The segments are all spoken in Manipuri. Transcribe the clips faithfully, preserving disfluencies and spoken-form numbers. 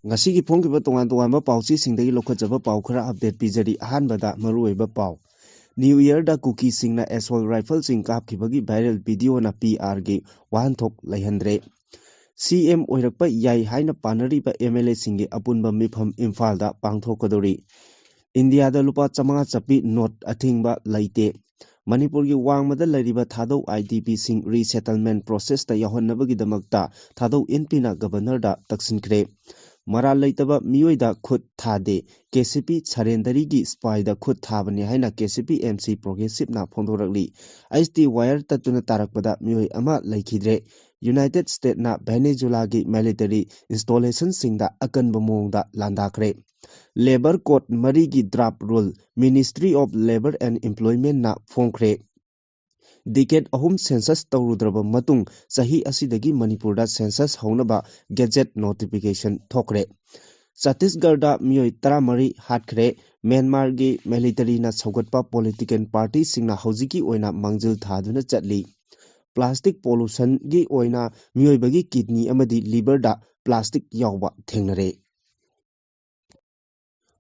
ꯉꯁꯤꯒꯤ ꯐꯣꯡꯈꯤꯕ ꯇꯣꯉꯥꯟ ꯇꯣꯉꯥꯟꯕ ꯄꯥꯎꯆꯦꯁꯤꯡꯗꯒꯤ ꯂꯧꯈꯠꯆꯕ ꯄꯥꯎ ꯈꯔ ꯑꯞꯗꯦꯠ ꯄꯤꯖꯔꯤ꯫ ꯑꯍꯥꯟꯕꯗ ꯃꯔꯨꯑꯣꯏꯕ ꯄꯥꯎ꯫ ꯅ꯭ꯌꯨ ꯏꯌꯔꯗ ꯀꯨꯀꯤꯁꯤꯡꯅ ꯑꯦꯁꯣꯜ ꯔꯥꯏꯐꯜꯁꯤꯡ ꯀꯥꯞꯈꯤꯕꯒꯤ ꯚꯥꯏꯔꯦꯜ ꯚꯤꯗꯤꯑꯣꯅ ꯄꯤ ꯑꯥꯔꯒꯤ ꯋꯥꯍꯟꯊꯣꯛ ꯂꯩꯍꯟꯗ꯭ꯔꯦ꯫ ꯁꯤ ꯑꯦꯝ ꯑꯣꯏꯔꯛꯄ ꯌꯥꯏ ꯍꯥꯏꯅ ꯄꯥꯅꯔꯤꯕ ꯑꯦꯝ ꯑꯦꯜ ꯑꯦꯁꯤꯡꯒꯤ ꯑꯄꯨꯟꯕ ꯃꯤꯐꯝ ꯏꯝꯐꯥꯜꯗ ꯄꯥꯡꯊꯣꯛꯀꯗꯧꯔꯤ꯫ ꯏꯟꯗꯤꯌꯥꯗ ꯂꯨꯄꯥ ꯆꯥꯃꯉꯥ ꯆꯞꯄꯤ ꯅꯣꯠ ꯑꯊꯤꯡꯕ ꯂꯩꯇꯦ꯫ ꯃꯅꯤꯄꯨꯔꯒꯤ ꯋꯥꯡꯃꯗ ꯂꯩꯔꯤꯕ ꯊꯥꯗꯧ ꯑꯥꯏ ꯗꯤ ꯄꯤꯁꯤꯡ ꯔꯤꯁꯦꯇꯜꯃꯦꯟ ꯄ꯭ꯔꯣꯁꯦꯁꯇ ꯌꯥꯎꯍꯟꯅꯕꯒꯤꯗꯃꯛꯇ ꯊꯥꯗꯧ ꯑꯦꯟ ꯄꯤꯅ ꯒꯕꯔꯅꯔꯗ ꯇꯛꯁꯤꯟꯈ꯭ꯔꯦ꯫ ꯃꯔꯥꯜ ꯂꯩꯇꯕ ꯃꯤꯑꯣꯏꯗ ꯈꯨꯠ ꯊꯥꯗꯦ꯫ ꯀꯦ ꯁꯤ ꯄꯤ ꯁꯔꯦꯟꯗꯔꯤꯒꯤ ꯁ꯭ꯄꯥꯏꯗ ꯈꯨꯠ ꯊꯥꯕꯅꯤ ꯍꯥꯏꯅ K C P M C ꯄ꯭ꯔꯣꯒ꯭ꯔꯦꯁꯤꯞꯅ ꯐꯣꯡꯗꯣꯔꯛꯂꯤ꯫ H T ꯋꯥꯌꯔ ꯇꯠꯇꯨꯅ ꯇꯥꯔꯛꯄꯗ ꯃꯤꯑꯣꯏ ꯑꯃ ꯂꯩꯈꯤꯗ꯭ꯔꯦ꯫ ꯌꯨꯅꯥꯏꯇꯦꯗ ꯁ꯭ꯇꯦꯠꯅ ꯚꯦꯅꯦꯖꯨꯂꯥꯒꯤ ꯃꯤꯂꯤꯇꯔꯤ ꯏꯟꯁꯇꯣꯂꯦꯁꯟꯁꯤꯡꯗ ꯑꯀꯟꯕ ꯃꯑꯣꯡꯗ ꯂꯥꯟꯗꯥꯈ꯭ꯔꯦ꯫ ꯂꯦꯕꯔ ꯀꯣꯗ ꯃꯔꯤꯒꯤ draft rule Ministry of Labour and Employmentꯅ ꯐꯣꯡꯈ꯭ꯔꯦ꯫ ꯗꯤꯀꯦꯗ ꯑꯍꯨꯝ ꯁꯦꯟꯁꯁ ꯇꯧꯔꯨꯗ꯭ꯔꯕ ꯃꯇꯨꯡ ꯆꯍꯤ ꯑꯁꯤꯗꯒꯤ ꯃꯅꯤꯄꯨꯔꯗ ꯁꯦꯟꯁꯁ ꯍꯧꯅꯕ ꯒꯦꯖꯦꯠ ꯅꯣꯇꯤꯐꯤꯀꯦꯁꯟ ꯊꯣꯛꯈ꯭ꯔꯦ꯫ ꯆꯇꯤꯁꯒꯔꯗ ꯃꯤꯑꯣꯏ ꯇꯔꯥꯃꯔꯤ ꯍꯥꯠꯈ꯭ꯔꯦ꯫ ꯃ꯭ꯌꯥꯟꯃꯥꯔꯒꯤ ꯃꯤꯂꯤꯇꯔꯤꯅ ꯁꯧꯒꯠꯄ ꯄꯣꯂꯤꯇꯤꯀꯦꯜ ꯄꯥꯔꯇꯤꯁꯤꯡꯅ ꯍꯧꯖꯤꯛꯀꯤ ꯑꯣꯏꯅ ꯃꯥꯡꯖꯤꯜ ꯊꯥꯗꯨꯅ ꯆꯠꯂꯤ꯫ ꯄ꯭ꯂꯥꯁꯇꯤꯛ ꯄꯣꯂꯨꯁꯟꯒꯤ ꯑꯣꯏꯅ ꯃꯤꯑꯣꯏꯕꯒꯤ ꯀꯤꯗꯅꯤ ꯑꯃꯗꯤ ꯂꯤꯚꯔꯗ ꯄ꯭ꯂꯥꯁꯇꯤꯛ ꯌꯥꯎꯕ ꯊꯦꯡꯅꯔꯦ꯫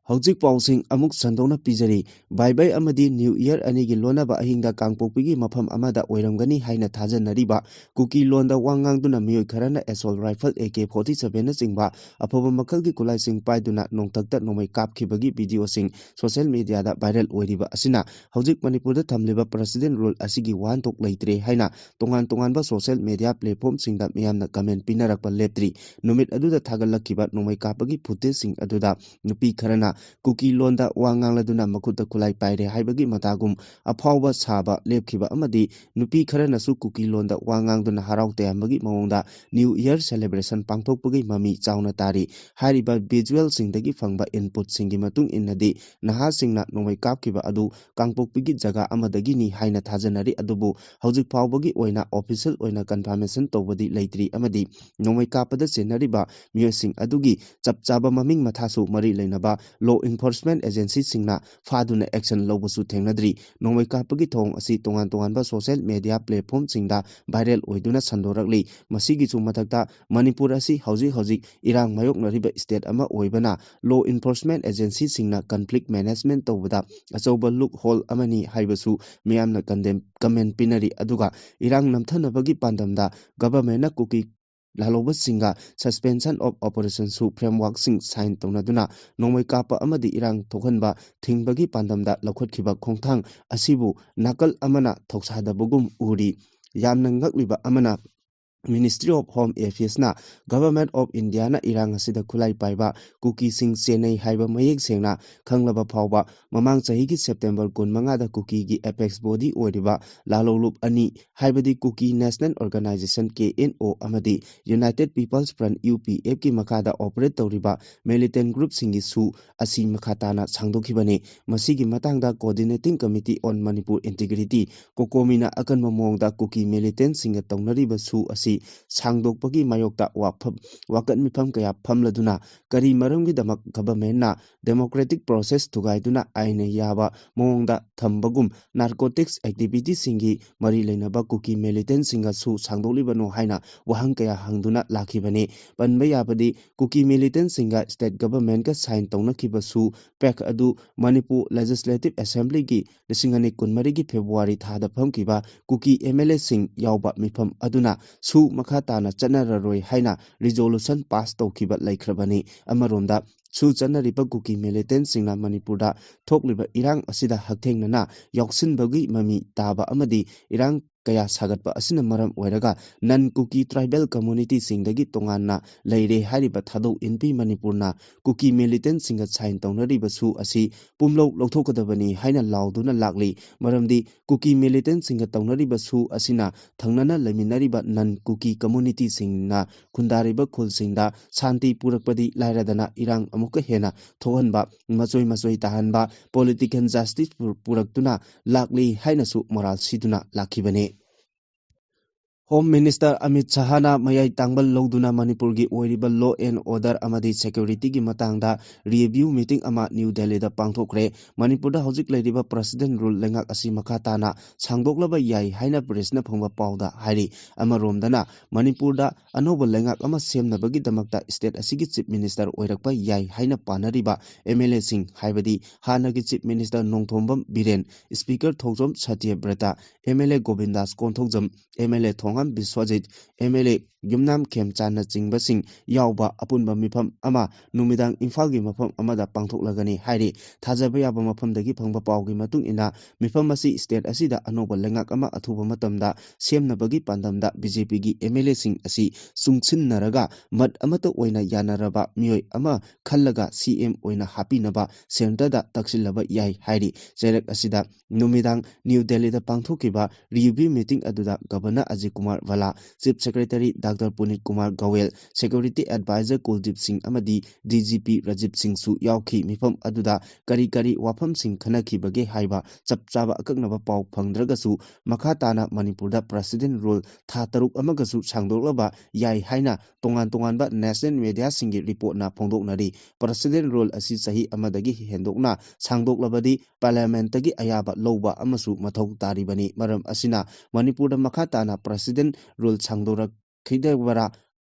ꯍꯧꯖꯤꯛ ꯄꯥꯎꯁꯤꯡ ꯑꯃꯨꯛ ꯁꯟꯗꯣꯛꯅ ꯄꯤꯖꯔꯤ꯫ ꯕꯥꯏ ꯕꯥꯏ ꯑꯃꯗꯤ ꯅ꯭ꯌꯨ ꯏꯌꯔ ꯑꯅꯤꯒꯤ ꯂꯣꯟꯅꯕ ꯑꯍꯤꯡꯗ ꯀꯥꯡꯄꯣꯛꯄꯤꯒꯤ ꯃꯐꯝ ꯑꯃꯗ ꯑꯣꯏꯔꯝꯒꯅꯤ ꯍꯥꯏꯅ ꯊꯥꯖꯅꯔꯤꯕ ꯀꯨꯀꯤ ꯂꯣꯟꯗ ꯋꯥ ꯉꯥꯡꯗꯨꯅ ꯃꯤꯑꯣꯏ ꯈꯔꯅ ꯑꯦꯁꯣꯜ ꯔꯥꯏꯐꯜ ꯑꯦ ꯀꯦ ꯐꯣꯔꯇꯤ ꯁꯚꯦꯟꯅꯆꯤꯡꯕ ꯑꯐꯕ ꯃꯈꯜꯒꯤ ꯈꯨꯠꯂꯥꯏꯁꯤꯡ ꯄꯥꯏꯗꯨꯅ ꯅꯣꯡꯊꯛꯇ ꯅꯣꯡꯃꯩ ꯀꯥꯞꯈꯤꯕꯒꯤ ꯚꯤꯗꯤꯑꯣꯁꯤꯡ ꯁꯣꯁꯤꯌꯦꯜ ꯃꯤꯗꯤꯌꯥꯗ ꯚꯥꯏꯔꯦꯜ ꯑꯣꯏꯔꯤꯕ ꯑꯁꯤꯅ ꯍꯧꯖꯤꯛ ꯃꯅꯤꯄꯨꯔꯗ ꯊꯝꯂꯤꯕ ꯄ꯭ꯔꯦꯁꯤꯗꯦꯟ ꯔꯨꯜ ꯑꯁꯤꯒꯤ ꯋꯥꯍꯟꯊꯣꯛ ꯂꯩꯇ꯭ꯔꯦ ꯍꯥꯏꯅ ꯇꯣꯉꯥꯟ ꯇꯣꯉꯥꯟꯕ ꯁꯣꯁꯤꯌꯦꯜ ꯃꯤꯗꯤꯌꯥ ꯄ꯭ꯂꯦꯠꯐꯣꯔꯝꯁꯤꯡꯗ ꯃꯤꯌꯥꯝꯅ ꯀꯃꯦꯟ ꯄꯤꯅꯔꯛꯄ ꯂꯦꯞꯇ꯭ꯔꯤ꯫ ꯅꯨꯃꯤꯠ ꯑꯗꯨꯗ ꯊꯥꯒꯠꯂꯛꯈꯤꯕ ꯅꯣꯡꯃꯩ ꯀꯥꯞꯄꯒꯤ ꯐꯨꯇꯦꯖꯁꯤꯡ ꯑꯗꯨꯗ ꯅꯨꯄꯤ ꯈꯔꯅ ꯀꯨꯀꯤ ꯂꯣꯟꯗ ꯋꯥ ꯉꯥꯡꯂꯗꯨꯅ ꯃꯈꯨꯠꯇ ꯈꯨꯠꯂꯥꯏ ꯄꯥꯏꯔꯦ ꯍꯥꯏꯕꯒꯤ ꯃꯇꯥꯒꯨꯝ ꯑꯐꯥꯎꯕ ꯁꯥꯕ ꯂꯦꯞꯈꯤꯕ ꯑꯃꯗꯤ ꯅꯨꯄꯤ ꯈꯔꯅꯁꯨ ꯀꯨꯀꯤ ꯂꯣꯟꯗ ꯋꯥ ꯉꯥꯡꯗꯨꯅ ꯍꯔꯥꯎ ꯇꯌꯥꯝꯕꯒꯤ ꯃꯑꯣꯡꯗ ꯅ꯭ꯌꯨ ꯏꯌꯔ ꯁꯦꯂꯦꯕ꯭ꯔꯦꯁꯟ ꯄꯥꯡꯊꯣꯛꯄꯒꯤ ꯃꯃꯤ ꯆꯥꯎꯅ ꯇꯥꯔꯤ꯫ ꯍꯥꯏꯔꯤꯕ ꯚꯤꯖꯨꯋꯦꯜꯁꯤꯡꯗꯒꯤ ꯐꯪꯕ ꯏꯟꯄꯨꯠꯁꯤꯡꯒꯤ ꯃꯇꯨꯡ ꯏꯟꯅꯗꯤ ꯅꯍꯥꯁꯤꯡꯅ ꯅꯣꯡꯃꯩ ꯀꯥꯞꯈꯤꯕ ꯑꯗꯨ ꯀꯥꯡꯄꯣꯛꯄꯤꯒꯤ ꯖꯒꯥ ꯑꯃꯗꯒꯤꯅꯤ ꯍꯥꯏꯅ ꯊꯥꯖꯅꯔꯤ꯫ ꯑꯗꯨꯕꯨ ꯍꯧꯖꯤꯛ ꯐꯥꯎꯕꯒꯤ ꯑꯣꯏꯅ ꯑꯣꯐꯤꯁꯤꯌꯦꯜ ꯑꯣꯏꯅ ꯀꯟꯐꯥꯔꯃꯦꯁꯟ ꯇꯧꯕꯗꯤ ꯂꯩꯇ꯭ꯔꯤ ꯑꯃꯗꯤ ꯅꯣꯡꯃꯩ ꯀꯥꯞꯄꯗ ꯆꯦꯟꯅꯔꯤꯕ ꯃꯤꯑꯣꯏꯁꯤꯡ ꯑꯗꯨꯒꯤ ꯆꯞ ꯆꯥꯕ ꯃꯃꯤꯡ ꯃꯊꯥꯁꯨ ꯃꯔꯤ ꯂꯩꯅꯕ law enforcement agencyꯁꯤꯡꯅ ꯐꯥꯗꯨꯅ action ꯂꯧꯕꯁꯨ ꯊꯦꯡꯅꯗ꯭ꯔꯤ꯫ ꯅꯣꯡꯃꯩ ꯀꯥꯞꯄꯒꯤ ꯊꯧꯑꯣꯡ ꯑꯁꯤ ꯇꯣꯉꯥꯟ ꯇꯣꯉꯥꯟꯕ social media platformꯁꯤꯡꯗ viral ꯑꯣꯏꯗꯨꯅ ꯁꯟꯗꯣꯔꯛꯂꯤ꯫ ꯃꯁꯤꯒꯤꯁꯨ ꯃꯊꯛꯇ, ꯃꯅꯤꯄꯨꯔ ꯑꯁꯤ ꯍꯧꯖꯤꯛ ꯍꯧꯖꯤꯛ ꯏꯔꯥꯡ ꯃꯥꯌꯣꯛꯅꯔꯤꯕ state ꯑꯃ ꯑꯣꯏꯕꯅ, law enforcement agencyꯁꯤꯡꯅ conflict management ꯇꯧꯕꯗ ꯑꯆꯧꯕ loophole ꯑꯃꯅꯤ ꯍꯥꯏꯕꯁꯨ ꯃꯤꯌꯥꯝꯅ condemn, comment ꯄꯤꯅꯔꯤ꯫ ꯑꯗꯨꯒ ꯏꯔꯥꯡ ꯅꯝꯊꯅꯕꯒꯤ ꯄꯥꯟꯗꯝꯗ governmentꯅ ꯀꯨꯀꯤ ꯂꯥꯜꯍꯧꯕꯁꯤꯡꯒ suspension of operationꯁꯨ frameworkꯁꯤꯡ sign ꯇꯧꯅꯗꯨꯅ ꯅꯣꯡꯃꯩ ꯀꯥꯞꯄ ꯑꯃꯗꯤ ꯏꯔꯥꯡ ꯊꯣꯛꯍꯟꯕ ꯊꯤꯡꯕꯒꯤ ꯄꯥꯟꯗꯝꯗ ꯂꯧꯈꯠꯈꯤꯕ ꯈꯣꯡꯊꯥꯡ ꯑꯁꯤꯕꯨ ꯅꯥꯀꯜ ꯑꯃꯅ ꯊꯧꯁꯥꯗꯕꯒꯨꯝ ꯎꯔꯤ꯫ ꯌꯥꯝꯅ ꯉꯛꯂꯤꯕ ꯑꯃꯅ, Ministry of Home Affairsꯅ Government of Indiaꯅ ꯏꯔꯥꯡ ꯑꯁꯤꯗ ꯈꯨꯠꯂꯥꯏ ꯄꯥꯏꯕ ꯀꯨꯀꯤꯁꯤꯡ ꯆꯦꯟꯅꯩ ꯍꯥꯏꯕ ꯃꯌꯦꯛ ꯁꯦꯡꯅ ꯈꯪꯂꯕ ꯐꯥꯎꯕ, ꯃꯃꯥꯡ ꯆꯍꯤꯒꯤ September ꯀꯨꯟꯃꯉꯥꯗ ꯀꯨꯀꯤꯒꯤ apex body ꯑꯣꯏꯔꯤꯕ ꯂꯥꯂꯣꯡꯂꯨꯞ ꯑꯅꯤ, ꯍꯥꯏꯕꯗꯤ Kuki National Organisation, KNO, ꯑꯃꯗꯤ United People's Front, UPFꯀꯤ ꯃꯈꯥꯗ operate ꯇꯧꯔꯤꯕ militant groupꯁꯤꯡꯒꯤ ꯁꯨ ꯑꯁꯤ ꯃꯈꯥ ꯇꯥꯅ ꯁꯥꯡꯗꯣꯛꯈꯤꯕꯅꯤ꯫ ꯃꯁꯤꯒꯤ ꯃꯇꯥꯡꯗ Coordinating Committee on Manipur Integrity, COCOMIꯅ ꯑꯀꯟꯕ ꯃꯑꯣꯡꯗ ꯀꯨꯀꯤ militantꯁꯤꯡꯒ ꯇꯧꯅꯔꯤꯕ ꯁꯨ ꯑꯁꯤ ꯁꯥꯡꯗꯣꯛꯄꯒꯤ ꯃꯥꯌꯣꯛꯇ ꯋꯥꯐꯝ, ꯋꯥꯀꯠ ꯃꯤꯐꯝ ꯀꯌꯥ ꯐꯝꯂꯗꯨꯅ, ꯀꯔꯤ ꯃꯔꯝꯒꯤꯗꯃꯛ governmentꯅ democratic process ꯊꯨꯒꯥꯏꯗꯨꯅ ꯑꯥꯏꯟꯅ ꯌꯥꯕ ꯃꯑꯣꯡꯗ ꯊꯝꯕꯒꯨꯝ, narcotics activityꯁꯤꯡꯒꯤ ꯃꯔꯤ ꯂꯩꯅꯕ ꯀꯨꯀꯤ militantꯁꯤꯡꯒ ꯁꯨ ꯁꯥꯡꯗꯣꯛꯂꯤꯕꯅꯣ ꯍꯥꯏꯅ ꯋꯥꯍꯪ ꯀꯌꯥ ꯍꯪꯗꯨꯅ ꯂꯥꯛꯈꯤꯕꯅꯤ꯫ ꯄꯟꯕ ꯌꯥꯕꯗꯤ, ꯀꯨꯀꯤ militantꯁꯤꯡꯒ state governmentꯀ sign ꯇꯧꯅꯈꯤꯕ ꯁꯨ pact ꯑꯗꯨ Manipur Legislative Assemblyꯒꯤ ꯂꯤꯁꯤꯡ ꯑꯅꯤ ꯀꯨꯟꯃꯔꯤꯒꯤ February ꯊꯥꯗ ꯐꯝꯈꯤꯕ ꯀꯨꯀꯤ MLAꯁꯤꯡ ꯌꯥꯎꯕ ꯃꯤꯐꯝ ꯑꯗꯨꯅ ꯁꯨ ꯃꯈꯥ ꯇꯥꯅ ꯆꯠꯅꯔꯔꯣꯏ ꯍꯥꯏꯅ resolution pass ꯇꯧꯈꯤꯕ ꯂꯩꯈ꯭ꯔꯕꯅꯤ꯫ ꯑꯃꯔꯣꯝꯗ, ꯁꯨ ꯆꯠꯅꯔꯤꯕ ꯀꯨꯀꯤ militantꯁꯤꯡꯅ ꯃꯅꯤꯄꯨꯔꯗ ꯊꯣꯛꯂꯤꯕ ꯏꯔꯥꯡ ꯑꯁꯤꯗ ꯍꯛꯊꯦꯡꯅꯅ ꯌꯥꯎꯁꯤꯟꯕꯒꯤ ꯃꯃꯤ ꯇꯥꯕ ꯑꯃꯗꯤ ꯏꯔꯥꯡ ꯀꯌꯥ ꯁꯥꯒꯠꯄ ꯑꯁꯤꯅ ꯃꯔꯝ ꯑꯣꯏꯔꯒ non Kuki tribal communityꯁꯤꯡꯗꯒꯤ ꯇꯣꯉꯥꯟꯅ ꯂꯩꯔꯦ ꯍꯥꯏꯔꯤꯕ ꯊꯥꯗꯣꯛ ꯏꯟꯕꯤ ꯃꯅꯤꯄꯨꯔꯅ ꯀꯨꯀꯤ militantꯁꯤꯡꯒ sign ꯇꯧꯅꯔꯤꯕ ꯁꯨ ꯑꯁꯤ ꯄꯨꯝꯂꯧ ꯂꯧꯊꯣꯛꯀꯗꯕꯅꯤ ꯍꯥꯏꯅ ꯂꯥꯎꯗꯨꯅ ꯂꯥꯛꯂꯤ꯫ ꯃꯔꯝꯗꯤ ꯀꯨꯀꯤ militantꯁꯤꯡꯒ ꯇꯧꯅꯔꯤꯕ ꯁꯨ ꯑꯁꯤꯅ ꯊꯪꯅꯅ ꯂꯩꯃꯤꯟꯅꯔꯤꯕ non Kuki communityꯁꯤꯡꯅ ꯈꯨꯟꯗꯥꯔꯤꯕ ꯈꯨꯜꯁꯤꯡꯗ ꯁꯥꯟꯇꯤ ꯄꯨꯔꯛꯄꯗꯤ ꯂꯥꯏꯔꯗꯅ ꯏꯔꯥꯡ ꯑꯃꯨꯛꯀ ꯍꯦꯟꯅ ꯊꯣꯛꯍꯟꯕ, ꯃꯆꯣꯏ ꯃꯆꯣꯏ ꯇꯥꯍꯟꯕ, political justice ꯄꯨ-, ꯄꯨꯔꯛꯇꯨꯅ ꯂꯥꯛꯂꯤ ꯍꯥꯏꯅꯁꯨ ꯃꯣꯔꯥꯜ ꯁꯤꯗꯨꯅ ꯂꯥꯛꯈꯤꯕꯅꯤ꯫ Home Minister Amit Shahꯅ ꯃꯌꯥꯏ ꯇꯥꯡꯕ ꯂꯧꯗꯨꯅ ꯃꯅꯤꯄꯨꯔꯒꯤ ꯑꯣꯏꯔꯤꯕ law and order ꯑꯃꯗꯤ securityꯒꯤ ꯃꯇꯥꯡꯗ review meeting ꯑꯃ ꯅ꯭ꯌꯨ ꯗꯦꯜꯂꯤꯗ ꯄꯥꯡꯊꯣꯛꯈ꯭ꯔꯦ꯫ ꯃꯅꯤꯄꯨꯔꯗ ꯍꯧꯖꯤꯛ ꯂꯩꯔꯤꯕ President Rule ꯂꯩꯉꯥꯛ ꯑꯁꯤ ꯃꯈꯥ ꯇꯥꯅ ꯁꯥꯡꯗꯣꯛꯂꯕ ꯌꯥꯏ ꯍꯥꯏꯅ pressꯅ ꯐꯪꯕ ꯄꯥꯎꯗ ꯍꯥꯏꯔꯤ꯫ ꯑꯃꯔꯣꯝꯗꯅ ꯃꯅꯤꯄꯨꯔꯗ ꯑꯅꯧꯕ ꯂꯩꯉꯥꯛ ꯑꯃ ꯁꯦꯝꯅꯕꯒꯤꯗꯃꯛꯇ state ꯑꯁꯤꯒꯤ Chief Minister ꯑꯣꯏꯔꯛꯄ ꯌꯥꯏ ꯍꯥꯏꯅ ꯄꯥꯅꯔꯤꯕ MLAꯁꯤꯡ, ꯍꯥꯏꯕꯗꯤ ꯍꯥꯟꯅꯒꯤ Chief Minister Nongthombam Biren, Speaker ꯊꯣꯡꯖꯣꯝ ꯁꯇ꯭ꯌꯕ꯭ꯔꯇ, MLA ꯒꯣꯕꯤꯟꯗꯥꯁ Konthoujam, MLA ꯊꯣꯡꯉꯝ Biswajit, MLA ꯌꯨꯝꯅꯥꯝ ꯈꯦꯝꯆꯥꯟꯅꯆꯤꯡꯕꯁꯤꯡ ꯌꯥꯎꯕ ꯑꯄꯨꯟꯕ ꯃꯤꯐꯝ ꯑꯃ ꯅꯨꯃꯤꯗꯥꯡ ꯏꯝꯐꯥꯜꯒꯤ ꯃꯐꯝ ꯑꯃꯗ ꯄꯥꯡꯊꯣꯛꯂꯒꯅꯤ ꯍꯥꯏꯔꯤ꯫ ꯊꯥꯖꯕ ꯌꯥꯕ ꯃꯐꯝꯗꯒꯤ ꯐꯪꯕ ꯄꯥꯎꯒꯤ ꯃꯇꯨꯡ ꯏꯟꯅ, ꯃꯤꯐꯝ ꯑꯁꯤ state ꯑꯁꯤꯗ ꯑꯅꯧꯕ ꯂꯩꯉꯥꯛ ꯑꯃ ꯑꯊꯨꯕ ꯃꯇꯝꯗ ꯁꯦꯝꯅꯕꯒꯤ ꯄꯥꯟꯗꯝꯗ BJPꯒꯤ MLAꯁꯤꯡ ꯑꯁꯤ ꯆꯨꯡꯁꯤꯟꯅꯔꯒ ꯃꯠ ꯑꯃꯠꯇ ꯑꯣꯏꯅ ꯌꯥꯅꯔꯕ ꯃꯤꯑꯣꯏ ꯑꯃ ꯈꯜꯂꯒ CM ꯑꯣꯏꯅ ꯍꯥꯞꯄꯤꯅꯕ centreꯗ ꯇꯛꯁꯤꯜꯂꯕ ꯌꯥꯏ ꯍꯥꯏꯔꯤ꯫ ꯆꯩꯔꯛ ꯑꯁꯤꯗ ꯅꯨꯃꯤꯗꯥꯡ ꯅ꯭ꯌꯨ ꯗꯦꯜꯂꯤꯗ ꯄꯥꯡꯊꯣꯛꯈꯤꯕ review meeting ꯑꯗꯨꯗ Governor Ajit Kumar ꯚꯜꯂꯥ, Chief Secretary Doctor ꯄꯨꯅꯤꯠ Kumar Goyal, Security Advisor ꯀꯨꯜꯗꯤꯞ ꯁꯤꯡ ꯑꯃꯗꯤ DGP ꯔꯥꯖꯤꯕ ꯁꯤꯡꯁꯨ ꯌꯥꯎꯈꯤ꯫ ꯃꯤꯐꯝ ꯑꯗꯨꯗ ꯀꯔꯤ ꯀꯔꯤ ꯋꯥꯐꯝꯁꯤꯡ ꯈꯟꯅꯈꯤꯕꯒꯦ ꯍꯥꯏꯕ ꯆꯞ ꯆꯥꯕ ꯑꯀꯛꯅꯕ ꯄꯥꯎ ꯐꯪꯗ꯭ꯔꯒꯁꯨ, ꯃꯈꯥ ꯇꯥꯅ ꯃꯅꯤꯄꯨꯔꯗ President Rule ꯊꯥ ꯇꯔꯨꯛ ꯑꯃꯒꯁꯨ ꯁꯥꯡꯗꯣꯛꯂꯕ ꯌꯥꯏ ꯍꯥꯏꯅ ꯇꯣꯉꯥꯟ ꯇꯣꯉꯥꯟꯕ national mediaꯁꯤꯡꯒꯤ reportꯅ ꯐꯣꯡꯗꯣꯛꯅꯔꯤ꯫ President Rule ꯑꯁꯤ ꯆꯍꯤ ꯑꯃꯗꯒꯤ ꯍꯦꯟꯗꯣꯛꯅ ꯁꯥꯡꯗꯣꯛꯂꯕꯗꯤ Parliamentꯇꯒꯤ ꯑꯌꯥꯕ ꯂꯧꯕ ꯑꯃꯁꯨ ꯃꯊꯧ ꯇꯥꯔꯤꯕꯅꯤ꯫ ꯃꯔꯝ ꯑꯁꯤꯅ ꯃꯅꯤꯄꯨꯔꯗ ꯃꯈꯥ ꯇꯥꯅ President Rule ꯁꯥꯡꯗꯣꯔꯛꯈꯤꯗꯕꯔꯥ,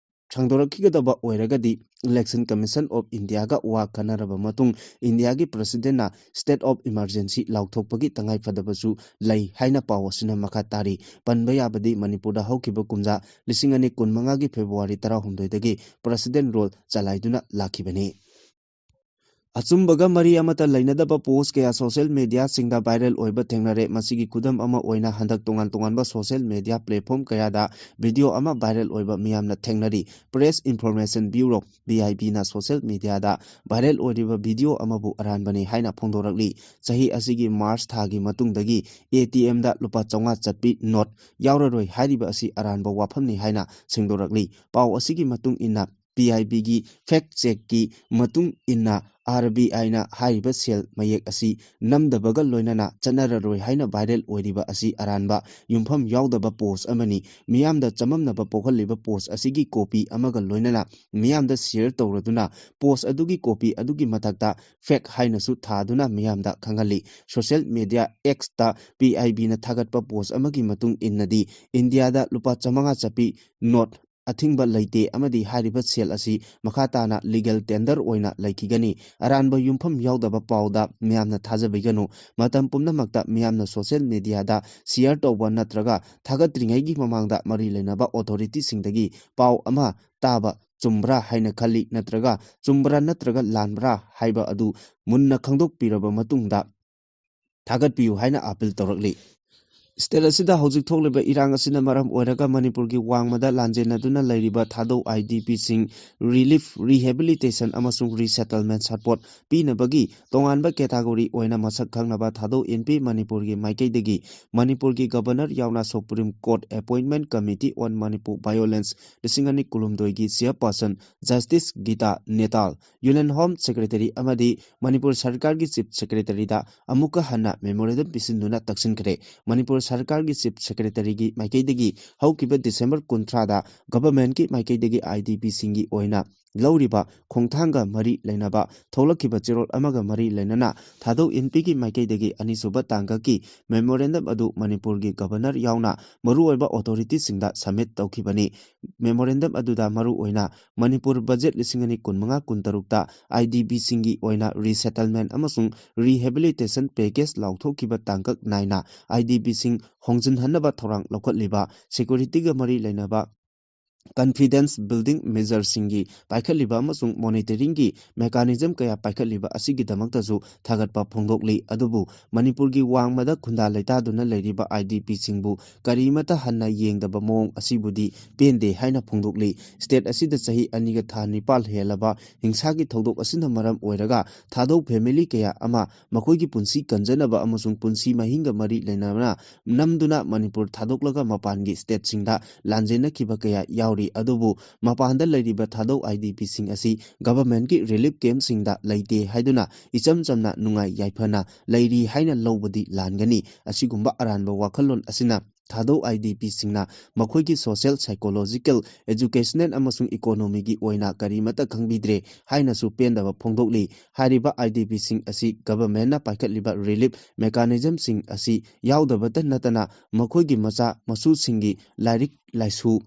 ꯁꯥꯡꯗꯣꯔꯛꯈꯤꯒꯗꯕ ꯑꯣꯏꯔꯒꯗꯤ Election Commission of Indiaꯒ ꯋꯥ ꯈꯟꯅꯔꯕ ꯃꯇꯨꯡ Indiaꯒꯤ Presidentꯅ state of emergency ꯂꯥꯎꯊꯣꯛꯄꯒꯤ ꯇꯉꯥꯏꯐꯗꯕꯁꯨ ꯂꯩ ꯍꯥꯏꯅ ꯄꯥꯎ ꯑꯁꯤꯅ ꯃꯈꯥ ꯇꯥꯔꯤ꯫ ꯄꯟꯕ ꯌꯥꯕꯗꯤ ꯃꯅꯤꯄꯨꯔꯗ ꯍꯧꯈꯤꯕ ꯀꯨꯝꯖꯥ ꯂꯤꯁꯤꯡ ꯑꯅꯤ ꯀꯨꯟꯃꯉꯥꯒꯤ February ꯇꯔꯥꯍꯨꯝꯗꯣꯏꯗꯒꯤ President Rule ꯆꯂꯥꯏꯗꯨꯅ ꯂꯥꯛꯈꯤꯕꯅꯤ꯫ ꯑꯆꯨꯝꯕꯒ ꯃꯔꯤ ꯑꯃꯠꯇ ꯂꯩꯅꯗꯕ post ꯀꯌꯥ social mediaꯁꯤꯡꯗ viral ꯑꯣꯏꯕ ꯊꯦꯡꯅꯔꯦ꯫ ꯃꯁꯤꯒꯤ ꯈꯨꯗꯝ ꯑꯃ ꯑꯣꯏꯅ ꯍꯟꯗꯛ ꯇꯣꯉꯥꯟ ꯇꯣꯉꯥꯟꯕ social media platform ꯀꯌꯥꯗ video ꯑꯃ viral ꯑꯣꯏꯕ ꯃꯤꯌꯥꯝꯅ ꯊꯦꯡꯅꯔꯤ꯫ Press Information Bureau, PIBꯅ social mediaꯗ viral ꯑꯣꯏꯔꯤꯕ video ꯑꯃꯕꯨ ꯑꯔꯥꯟꯕꯅꯤ ꯍꯥꯏꯅ ꯐꯣꯡꯗꯣꯔꯛꯂꯤ꯫ ꯆꯍꯤ ꯑꯁꯤꯒꯤ March ꯊꯥꯒꯤ ꯃꯇꯨꯡꯗꯒꯤ ATMꯗ ꯂꯨꯄꯥ ꯆꯥꯝꯃꯉꯥ ꯆꯠꯄꯤ note ꯌꯥꯎꯔꯔꯣꯏ ꯍꯥꯏꯔꯤꯕ ꯑꯁꯤ ꯑꯔꯥꯟꯕ ꯋꯥꯐꯝꯅꯤ ꯍꯥꯏꯅ ꯁꯦꯡꯗꯣꯔꯛꯂꯤ꯫ ꯄꯥꯎ ꯑꯁꯤꯒꯤ ꯃꯇꯨꯡ ꯏꯟꯅ, PIBꯒꯤ fact checkꯀꯤ ꯃꯇꯨꯡ ꯏꯟꯅ ꯑꯥꯔ ꯕꯤ ꯑꯥꯏꯅ ꯍꯥꯏꯔꯤꯕ ꯁꯦꯜ ꯃꯌꯦꯛ ꯑꯁꯤ ꯅꯝꯗꯕꯒ ꯂꯣꯏꯅꯅ ꯆꯠꯅꯔꯔꯣꯏ ꯍꯥꯏꯅ viral ꯑꯣꯏꯔꯤꯕ ꯑꯁꯤ ꯑꯔꯥꯟꯕ, ꯌꯨꯝꯐꯝ ꯌꯥꯎꯗꯕ post ꯑꯃꯅꯤ꯫ ꯃꯤꯌꯥꯝꯗ ꯆꯃꯝꯅꯕ ꯄꯣꯛꯍꯜꯂꯤꯕ post ꯑꯁꯤꯒꯤ copy ꯑꯃꯒ ꯂꯣꯏꯅꯅ ꯃꯤꯌꯥꯝꯗ share ꯇꯧꯔꯗꯨꯅ post ꯑꯗꯨꯒꯤ copy ꯑꯗꯨꯒꯤ ꯃꯊꯛꯇ fake ꯍꯥꯏꯅꯁꯨ ꯊꯥꯗꯨꯅ ꯃꯤꯌꯥꯝꯗ ꯈꯪꯍꯜꯂꯤ꯫ Social media X ꯇ P I B ꯅ ꯊꯥꯒꯠꯄ post ꯑꯃꯒꯤ ꯃꯇꯨꯡ ꯏꯟꯅꯗꯤ, ꯏꯟꯗꯤꯌꯥꯗ ꯂꯨꯄꯥ ꯆꯥꯃꯉꯥ ꯆꯠꯄꯤ note ꯑꯊꯤꯡꯕ ꯂꯩꯇꯦ ꯑꯃꯗꯤ ꯍꯥꯏꯔꯤꯕ ꯁꯦꯜ ꯑꯁꯤ ꯃꯈꯥ ꯇꯥꯅ legal tender ꯑꯣꯏꯅ ꯂꯩꯈꯤꯒꯅꯤ꯫ ꯑꯔꯥꯟꯕ ꯌꯨꯝꯐꯝ ꯌꯥꯎꯗꯕ ꯄꯥꯎꯗ ꯃꯤꯌꯥꯝꯅ ꯊꯥꯖꯕꯤꯒꯅꯨ꯫ ꯃꯇꯝ ꯄꯨꯝꯅꯃꯛꯇ ꯃꯤꯌꯥꯝꯅ social media ꯗ share ꯇꯧꯕ ꯅꯠꯇ꯭ꯔꯒ ꯊꯥꯒꯠꯇ꯭ꯔꯤꯉꯩꯒꯤ ꯃꯃꯥꯡꯗ ꯃꯔꯤ ꯂꯩꯅꯕ authority ꯁꯤꯡꯗꯒꯤ ꯄꯥꯎ ꯑꯃ ꯇꯥꯕ ꯆꯨꯝꯕ꯭ꯔꯥ ꯍꯥꯏꯅ ꯈꯜꯂꯤ, ꯅꯠꯇ꯭ꯔꯒ ꯆꯨꯝꯕ꯭ꯔꯥ ꯅꯠꯇ꯭ꯔꯒ ꯂꯥꯟꯕ꯭ꯔꯥ ꯍꯥꯏꯕ ꯑꯗꯨ ꯃꯨꯟꯅ ꯈꯪꯗꯣꯛꯄꯤꯔꯕ ꯃꯇꯨꯡꯗ ꯊꯥꯒꯠꯄꯤꯌꯨ ꯍꯥꯏꯅ appeal ꯇꯧꯔꯛꯂꯤ꯫ State ꯑꯁꯤꯗ ꯍꯧꯖꯤꯛ ꯊꯣꯛꯂꯤꯕ ꯏꯔꯥꯡ ꯑꯁꯤꯅ ꯃꯔꯝ ꯑꯣꯏꯔꯒ ꯃꯅꯤꯄꯨꯔꯒꯤ ꯋꯥꯡꯃꯗ ꯂꯥꯟꯖꯦꯟꯅꯗꯨꯅ ꯂꯩꯔꯤꯕ ꯊꯥꯗꯧ I D P ꯁꯤꯡ relief, rehabilitation ꯑꯃꯁꯨꯡ resettlement support ꯄꯤꯅꯕꯒꯤ ꯇꯣꯉꯥꯟꯕ category ꯑꯣꯏꯅ ꯃꯁꯛ ꯈꯪꯅꯕ ꯊꯥꯗꯧ ꯏꯟꯄꯤ ꯃꯅꯤꯄꯨꯔꯒꯤ ꯃꯥꯏꯀꯩꯗꯒꯤ ꯃꯅꯤꯄꯨꯔꯒꯤ Governor ꯌꯥꯎꯅ Supreme Court Appointment Committee on Manipur Violence ꯂꯤꯁꯤꯡ ꯑꯅꯤ ꯀꯨꯟꯍꯨꯝꯗꯣꯏꯒꯤ chairperson Justice Geeta Netal, Union Home Secretary ꯑꯃꯗꯤ ꯃꯅꯤꯄꯨꯔ ꯁꯔꯀꯥꯔꯒꯤ Chief Secretary ꯗ ꯑꯃꯨꯛꯀ ꯍꯟꯅ memorandum ꯄꯤꯁꯤꯟꯗꯨꯅ ꯇꯛꯁꯤꯟꯈ꯭ꯔꯦ꯫ ꯃꯅꯤꯄꯨꯔ ꯁꯔꯀꯥꯔꯒꯤ Chief Secretary ꯒꯤ ꯃꯥꯏꯀꯩꯗꯒꯤ ꯍꯧꯈꯤꯕ December ꯀꯨꯟꯊ꯭ꯔꯥꯗ government ꯀꯤ ꯃꯥꯏꯀꯩꯗꯒꯤ I D P ꯁꯤꯡꯒꯤ ꯑꯣꯏꯅ ꯂꯧꯔꯤꯕ ꯈꯣꯡꯊꯥꯡꯒ ꯃꯔꯤ ꯂꯩꯅꯕ ꯊꯣꯛꯂꯛꯈꯤꯕ ꯆꯦꯔꯣꯜ ꯑꯃꯒ ꯃꯔꯤ ꯂꯩꯅꯅ ꯊꯥꯗꯧ ꯏꯟꯄꯤꯒꯤ ꯃꯥꯏꯀꯩꯗꯒꯤ ꯑꯅꯤꯁꯨꯕ ꯇꯥꯡꯀꯛꯀꯤ memorandum ꯑꯗꯨ ꯃꯅꯤꯄꯨꯔꯒꯤ Governor ꯌꯥꯎꯅ ꯃꯔꯨꯑꯣꯏꯕ authority ꯁꯤꯡꯗ submit ꯇꯧꯈꯤꯕꯅꯤ꯫ Memorandum ꯑꯗꯨꯗ ꯃꯔꯨꯑꯣꯏꯅ ꯃꯅꯤꯄꯨꯔ budget ꯂꯤꯁꯤꯡ ꯑꯅꯤ ꯀꯨꯟꯃꯉꯥ ꯀꯨꯟꯇꯔꯨꯛꯇ I D P ꯁꯤꯡꯒꯤ ꯑꯣꯏꯅ resettlement ꯑꯃꯁꯨꯡ rehabilitation package ꯂꯥꯎꯊꯣꯛꯈꯤꯕ ꯇꯥꯡꯀꯛ ꯅꯥꯏꯅ I D P ꯁꯤꯡ ꯍꯣꯡꯖꯤꯟꯍꯟꯅꯕ ꯊꯧꯔꯥꯡ ꯂꯧꯈꯠꯂꯤꯕ, security ꯒ ꯃꯔꯤ ꯂꯩꯅꯕ confidence building measure ꯁꯤꯡꯒꯤ ꯄꯥꯏꯈꯠꯂꯤꯕ ꯑꯃꯁꯨꯡ monitoring ꯒꯤ mechanism ꯀꯌꯥ ꯄꯥꯏꯈꯠꯂꯤꯕ ꯑꯁꯤꯒꯤꯗꯃꯛꯇꯁꯨ ꯊꯥꯒꯠꯄ ꯐꯣꯡꯗꯣꯛꯂꯤ꯫ ꯑꯗꯨꯕꯨ ꯃꯅꯤꯄꯨꯔꯒꯤ ꯋꯥꯡꯃꯗ ꯈꯨꯟꯗꯥ ꯂꯩꯇꯥꯗꯨꯅ ꯂꯩꯔꯤꯕ I D P ꯁꯤꯡꯕꯨ ꯀꯔꯤꯃꯠꯇ ꯍꯟꯅ ꯌꯦꯡꯗꯕ ꯃꯑꯣꯡ ꯑꯁꯤꯕꯨꯗꯤ ꯄꯦꯟꯗꯦ ꯍꯥꯏꯅ ꯐꯣꯡꯗꯣꯛꯂꯤ꯫ State ꯑꯁꯤꯗ ꯆꯍꯤ ꯑꯅꯤꯒ ꯊꯥ ꯅꯤꯄꯥꯜ ꯍꯦꯜꯂꯕ ꯍꯤꯡꯁꯥꯒꯤ ꯊꯧꯗꯣꯛ ꯑꯁꯤꯅ ꯃꯔꯝ ꯑꯣꯏꯔꯒ ꯊꯥꯗꯧ family ꯀꯌꯥ ꯑꯃ ꯃꯈꯣꯏꯒꯤ ꯄꯨꯟꯁꯤ ꯀꯟꯖꯅꯕ ꯑꯃꯁꯨꯡ ꯄꯨꯟꯁꯤ ꯃꯍꯤꯡꯒ ꯃꯔꯤ ꯂꯩꯅꯅ ꯅꯝꯗꯨꯅ ꯃꯅꯤꯄꯨꯔ ꯊꯥꯗꯣꯛꯂꯒ ꯃꯄꯥꯟꯒꯤ state ꯁꯤꯡꯗ ꯂꯥꯟꯖꯦꯟꯅꯈꯤꯕ ꯀꯌꯥ ꯌꯥꯎꯔꯤ꯫ ꯇꯧꯔꯤ꯫ ꯑꯗꯨꯕꯨ ꯃꯄꯥꯟꯗ ꯂꯩꯔꯤꯕ ꯊꯥꯗꯧ IDPꯁꯤꯡ ꯑꯁꯤ governmentꯀꯤ relief campꯁꯤꯡꯗ ꯂꯩꯇꯦ ꯍꯥꯏꯗꯨꯅ ꯏꯆꯝ ꯆꯝꯅ ꯅꯨꯡꯉꯥꯏ ꯌꯥꯏꯐꯅ ꯂꯩꯔꯤ ꯍꯥꯏꯅ ꯂꯧꯕꯗꯤ ꯂꯥꯟꯒꯅꯤ꯫ ꯑꯁꯤꯒꯨꯝꯕ ꯑꯔꯥꯟꯕ ꯋꯥꯈꯜꯂꯣꯟ ꯑꯁꯤꯅ ꯊꯥꯗꯧ IDPꯁꯤꯡꯅ ꯃꯈꯣꯏꯒꯤ social, psychological, educational ꯑꯃꯁꯨꯡ economyꯒꯤ ꯑꯣꯏꯅ ꯀꯔꯤꯃꯠꯇ ꯈꯪꯕꯤꯗ꯭ꯔꯦ ꯍꯥꯏꯅꯁꯨ ꯄꯦꯟꯗꯕ ꯐꯣꯡꯗꯣꯛꯂꯤ꯫ ꯍꯥꯏꯔꯤꯕ IDPꯁꯤꯡ ꯑꯁꯤ governmentꯅ ꯄꯥꯏꯈꯠꯂꯤꯕ relief mechanismꯁꯤꯡ ꯑꯁꯤ ꯌꯥꯎꯗꯕꯇ ꯅꯠꯇꯅ ꯃꯈꯣꯏꯒꯤ ꯃꯆꯥ ꯃꯁꯨꯁꯤꯡꯒꯤ ꯂꯥꯏꯔꯤꯛ ꯂꯥꯏꯁꯨ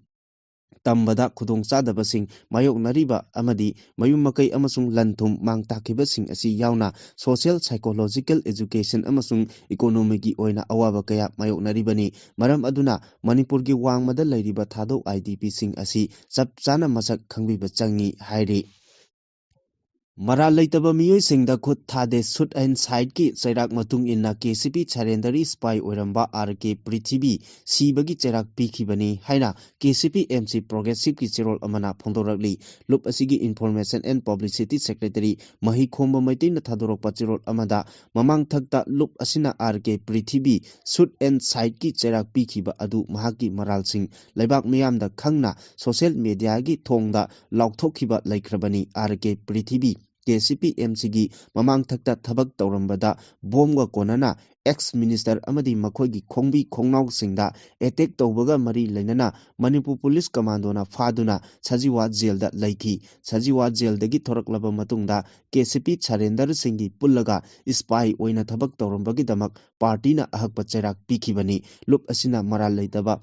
ꯇꯝꯕꯗ ꯈꯨꯗꯣꯡꯆꯥꯗꯕꯁꯤꯡ ꯃꯥꯌꯣꯛꯅꯔꯤꯕ ꯑꯃꯗꯤ ꯃꯌꯨꯝ ꯃꯀꯩ ꯑꯃꯁꯨꯡ ꯂꯟ ꯊꯨꯝ ꯃꯥꯡ ꯇꯥꯛꯈꯤꯕꯁꯤꯡ ꯑꯁꯤ ꯌꯥꯎꯅ social, psychological, education ꯑꯃꯁꯨꯡ economyꯒꯤ ꯑꯣꯏꯅ ꯑꯋꯥꯕ ꯀꯌꯥ ꯃꯥꯌꯣꯛꯅꯔꯤꯕꯅꯤ꯫ ꯃꯔꯝ ꯑꯗꯨꯅ ꯃꯅꯤꯄꯨꯔꯒꯤ ꯋꯥꯡꯃꯗ ꯂꯩꯔꯤꯕ ꯊꯥꯗꯧ IDPꯁꯤꯡ ꯑꯁꯤ ꯆꯞ ꯆꯥꯅ ꯃꯁꯛ ꯈꯪꯕꯤꯕ ꯆꯪꯏ ꯍꯥꯏꯔꯤ꯫ ꯃꯔꯥꯜ ꯂꯩꯇꯕ ꯃꯤꯑꯣꯏꯁꯤꯡꯗ ꯈꯨꯠ ꯊꯥꯗꯦ꯫ Shoot and Sightꯀꯤ ꯆꯩꯔꯥꯛ ꯃꯇꯨꯡ ꯏꯟꯅ KCP surrenderꯒꯤ spy ꯑꯣꯏꯔꯝꯕ RK ꯄ꯭ꯔꯤꯊꯤꯕꯤ ꯁꯤꯕꯒꯤ ꯆꯩꯔꯥꯛ ꯄꯤꯈꯤꯕꯅꯤ ꯍꯥꯏꯅ KCP MC Progressiveꯀꯤ ꯆꯦꯔꯣꯜ ꯑꯃꯅ ꯐꯣꯡꯗꯣꯔꯛꯂꯤ꯫ ꯂꯨꯞ ꯑꯁꯤꯒꯤ Information and Publicity Secretary ꯃꯍꯤꯈꯣꯝꯕ ꯃꯩꯇꯩꯅ ꯊꯥꯗꯣꯔꯛꯄ ꯆꯦꯔꯣꯜ ꯑꯃꯗ ꯃꯃꯥꯡꯊꯛꯇ ꯂꯨꯞ ꯑꯁꯤꯅ RK ꯄ꯭ꯔꯤꯊꯤꯕꯤ Shoot and Sightꯀꯤ ꯆꯩꯔꯥꯛ ꯄꯤꯈꯤꯕ ꯑꯗꯨ ꯃꯍꯥꯛꯀꯤ ꯃꯔꯥꯜꯁꯤꯡ ꯂꯩꯕꯥꯛ ꯃꯤꯌꯥꯝꯗ ꯈꯪꯅ social mediaꯒꯤ ꯊꯣꯡꯗ ꯂꯥꯎꯊꯣꯛꯈꯤꯕ ꯂꯩꯈ꯭ꯔꯕꯅꯤ꯫ RK ꯄ꯭ꯔꯤꯊꯤꯕꯤ KCP MCꯒꯤ ꯃꯃꯥꯡꯊꯛꯇ ꯊꯕꯛ ꯇꯧꯔꯝꯕꯗ ꯕꯣꯝꯒ ꯀꯣꯟꯅꯅ ex minister ꯑꯃꯗꯤ ꯃꯈꯣꯏꯒꯤ ꯈꯣꯡꯕꯤ ꯈꯣꯡꯅꯥꯎꯁꯤꯡꯗ attack ꯇꯧꯕꯒ ꯃꯔꯤ ꯂꯩꯅꯅ ꯃꯅꯤꯄꯨꯔ ꯄꯨꯂꯤꯁ ꯀꯃꯥꯟꯗꯣꯅ ꯐꯥꯗꯨꯅ ꯁꯖꯤꯋꯥ ꯖꯦꯜꯗ ꯂꯩꯈꯤ꯫ ꯁꯖꯤꯋꯥ ꯖꯦꯜꯗꯒꯤ ꯊꯣꯔꯛꯂꯕ ꯃꯇꯨꯡꯗ KCP surrenderꯁꯤꯡꯒꯤ ꯄꯨꯜꯂꯒ spy ꯑꯣꯏꯅ ꯊꯕꯛ ꯇꯧꯔꯝꯕꯒꯤꯗꯃꯛ ꯄꯥꯔꯇꯤꯅ ꯑꯍꯛꯄ ꯆꯩꯔꯥꯛ ꯄꯤꯈꯤꯕꯅꯤ꯫ ꯂꯨꯞ ꯑꯁꯤꯅ ꯃꯔꯥꯜ ꯂꯩꯇꯕ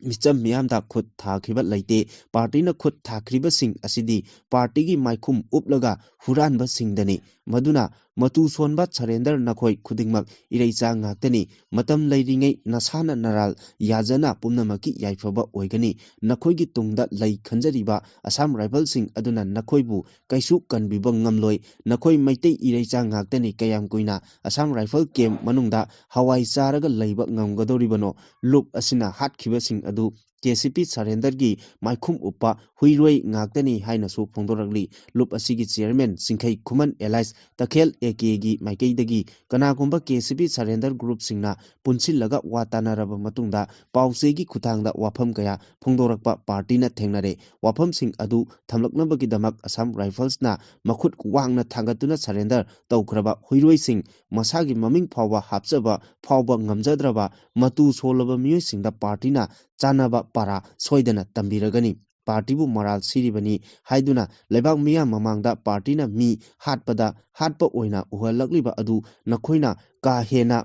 ꯃꯤꯆꯝ ꯃꯤꯌꯥꯝꯗ ꯈꯨꯠ ꯊꯥꯈꯤꯕ ꯂꯩꯇꯦ꯫ ꯄꯥꯔꯇꯤꯅ ꯈꯨꯠ ꯊꯥꯈ꯭ꯔꯤꯕꯁꯤꯡ ꯑꯁꯤꯗꯤ ꯄꯥꯔꯇꯤꯒꯤ ꯃꯥꯏꯈꯨꯝ ꯎꯞꯂꯒ ꯍꯨꯔꯥꯟꯕꯁꯤꯡꯗꯅꯤ꯫ ꯃꯗꯨꯅ ꯃꯇꯨ ꯁꯣꯟꯕ surrender ꯅꯈꯣꯏ ꯈꯨꯗꯤꯡꯃꯛ ꯏꯔꯩꯆꯥ ꯉꯥꯛꯇꯅꯤ꯫ ꯃꯇꯝ ꯂꯩꯔꯤꯉꯩ ꯅꯁꯥꯅ ꯅꯔꯥꯜ ꯌꯥꯖꯅ ꯄꯨꯝꯅꯃꯛꯀꯤ ꯌꯥꯏꯐꯕ ꯑꯣꯏꯒꯅꯤ꯫ ꯅꯈꯣꯏꯒꯤ ꯇꯨꯡꯗ ꯂꯩ ꯈꯟꯖꯔꯤꯕ Assam Riflesꯁꯤꯡ ꯑꯗꯨꯅ ꯅꯈꯣꯏꯕꯨ ꯀꯩꯁꯨ ꯀꯟꯕꯤꯕ ꯉꯝꯂꯣꯏ꯫ ꯅꯈꯣꯏ ꯃꯩꯇꯩ ꯏꯔꯩꯆꯥ ꯉꯥꯛꯇꯅꯤ꯫ ꯀꯌꯥꯝ ꯀꯨꯏꯅ Assam Rifle camp ꯃꯅꯨꯡꯗ ꯍꯋꯥꯏ ꯆꯥꯔꯒ ꯂꯩꯕ ꯉꯝꯒꯗꯧꯔꯤꯕꯅꯣ? ꯂꯨꯞ ꯑꯁꯤꯅ ꯍꯥꯠꯈꯤꯕꯁꯤꯡ ꯑꯗꯨ ꯀꯦ ꯁꯤ ꯄꯤ ꯁꯔꯦꯟꯗꯔꯒꯤ ꯃꯥꯏꯈꯨꯝ ꯎꯞꯄ ꯍꯨꯏꯔꯣꯏ ꯉꯥꯛꯇꯅꯤ ꯍꯥꯏꯅꯁꯨ ꯐꯣꯡꯗꯣꯔꯛꯂꯤ꯫ ꯂꯨꯞ ꯑꯁꯤꯒꯤ ꯆꯤꯌꯔꯃꯦꯟ ꯆꯤꯡꯈꯩ ꯈꯨꯃꯟ ꯑꯦꯂꯥꯏꯁ ꯇꯈꯦꯜ ꯑꯦ ꯀꯦꯒꯤ ꯃꯥꯏꯀꯩꯗꯒꯤ ꯀꯅꯥꯒꯨꯝꯕ ꯀꯦ ꯁꯤ ꯄꯤ ꯁꯔꯦꯟꯗꯔ ꯒ꯭ꯔꯨꯞꯁꯤꯡꯅ ꯄꯨꯟꯁꯤꯜꯂꯒ ꯋꯥ ꯇꯥꯅꯔꯕ ꯃꯇꯨꯡꯗ ꯄꯥꯎꯆꯦꯒꯤ ꯈꯨꯠꯊꯥꯡꯗ ꯋꯥꯐꯝ ꯀꯌꯥ ꯐꯣꯡꯗꯣꯔꯛꯄ ꯄꯥꯔꯇꯤꯅ ꯊꯦꯡꯅꯔꯦ꯫ ꯋꯥꯐꯝꯁꯤꯡ ꯑꯗꯨ ꯊꯝꯂꯛꯅꯕꯒꯤꯗꯃꯛ ꯑꯁꯥꯝ ꯔꯥꯏꯐꯜꯁꯅ ꯃꯈꯨꯠ ꯋꯥꯡꯅ ꯊꯥꯡꯒꯠꯇꯨꯅ ꯁꯔꯦꯟꯗꯔ ꯇꯧꯈ꯭ꯔꯕ ꯍꯨꯏꯔꯣꯏꯁꯤꯡ, ꯃꯁꯥꯒꯤ ꯃꯃꯤꯡ ꯐꯥꯎꯕ ꯍꯥꯞꯆꯕ ꯐꯥꯎꯕ ꯉꯝꯖꯗ꯭ꯔꯕ ꯃꯇꯨ ꯁꯣꯜꯂꯕ ꯃꯤꯑꯣꯏꯁꯤꯡꯗ ꯄꯥꯔꯇꯤꯅ ꯆꯥꯅꯕ ꯄꯥꯔꯥ ꯁꯣꯏꯗꯅ ꯇꯝꯕꯤꯔꯒꯅꯤ꯫ ꯄꯥꯔꯇꯤꯕꯨ ꯃꯔꯥꯜ ꯁꯤꯔꯤꯕꯅꯤ ꯍꯥꯏꯗꯨꯅ ꯂꯩꯕꯥꯛ ꯃꯤꯌꯥꯝ ꯃꯃꯥꯡꯗ ꯄꯥꯔꯇꯤꯅ ꯃꯤ ꯍꯥꯠꯄꯗ ꯍꯥꯠꯄ ꯑꯣꯏꯅ ꯎꯍꯜꯂꯛꯂꯤꯕ ꯑꯗꯨ ꯅꯈꯣꯏꯅ ꯀꯥ ꯍꯦꯟꯅ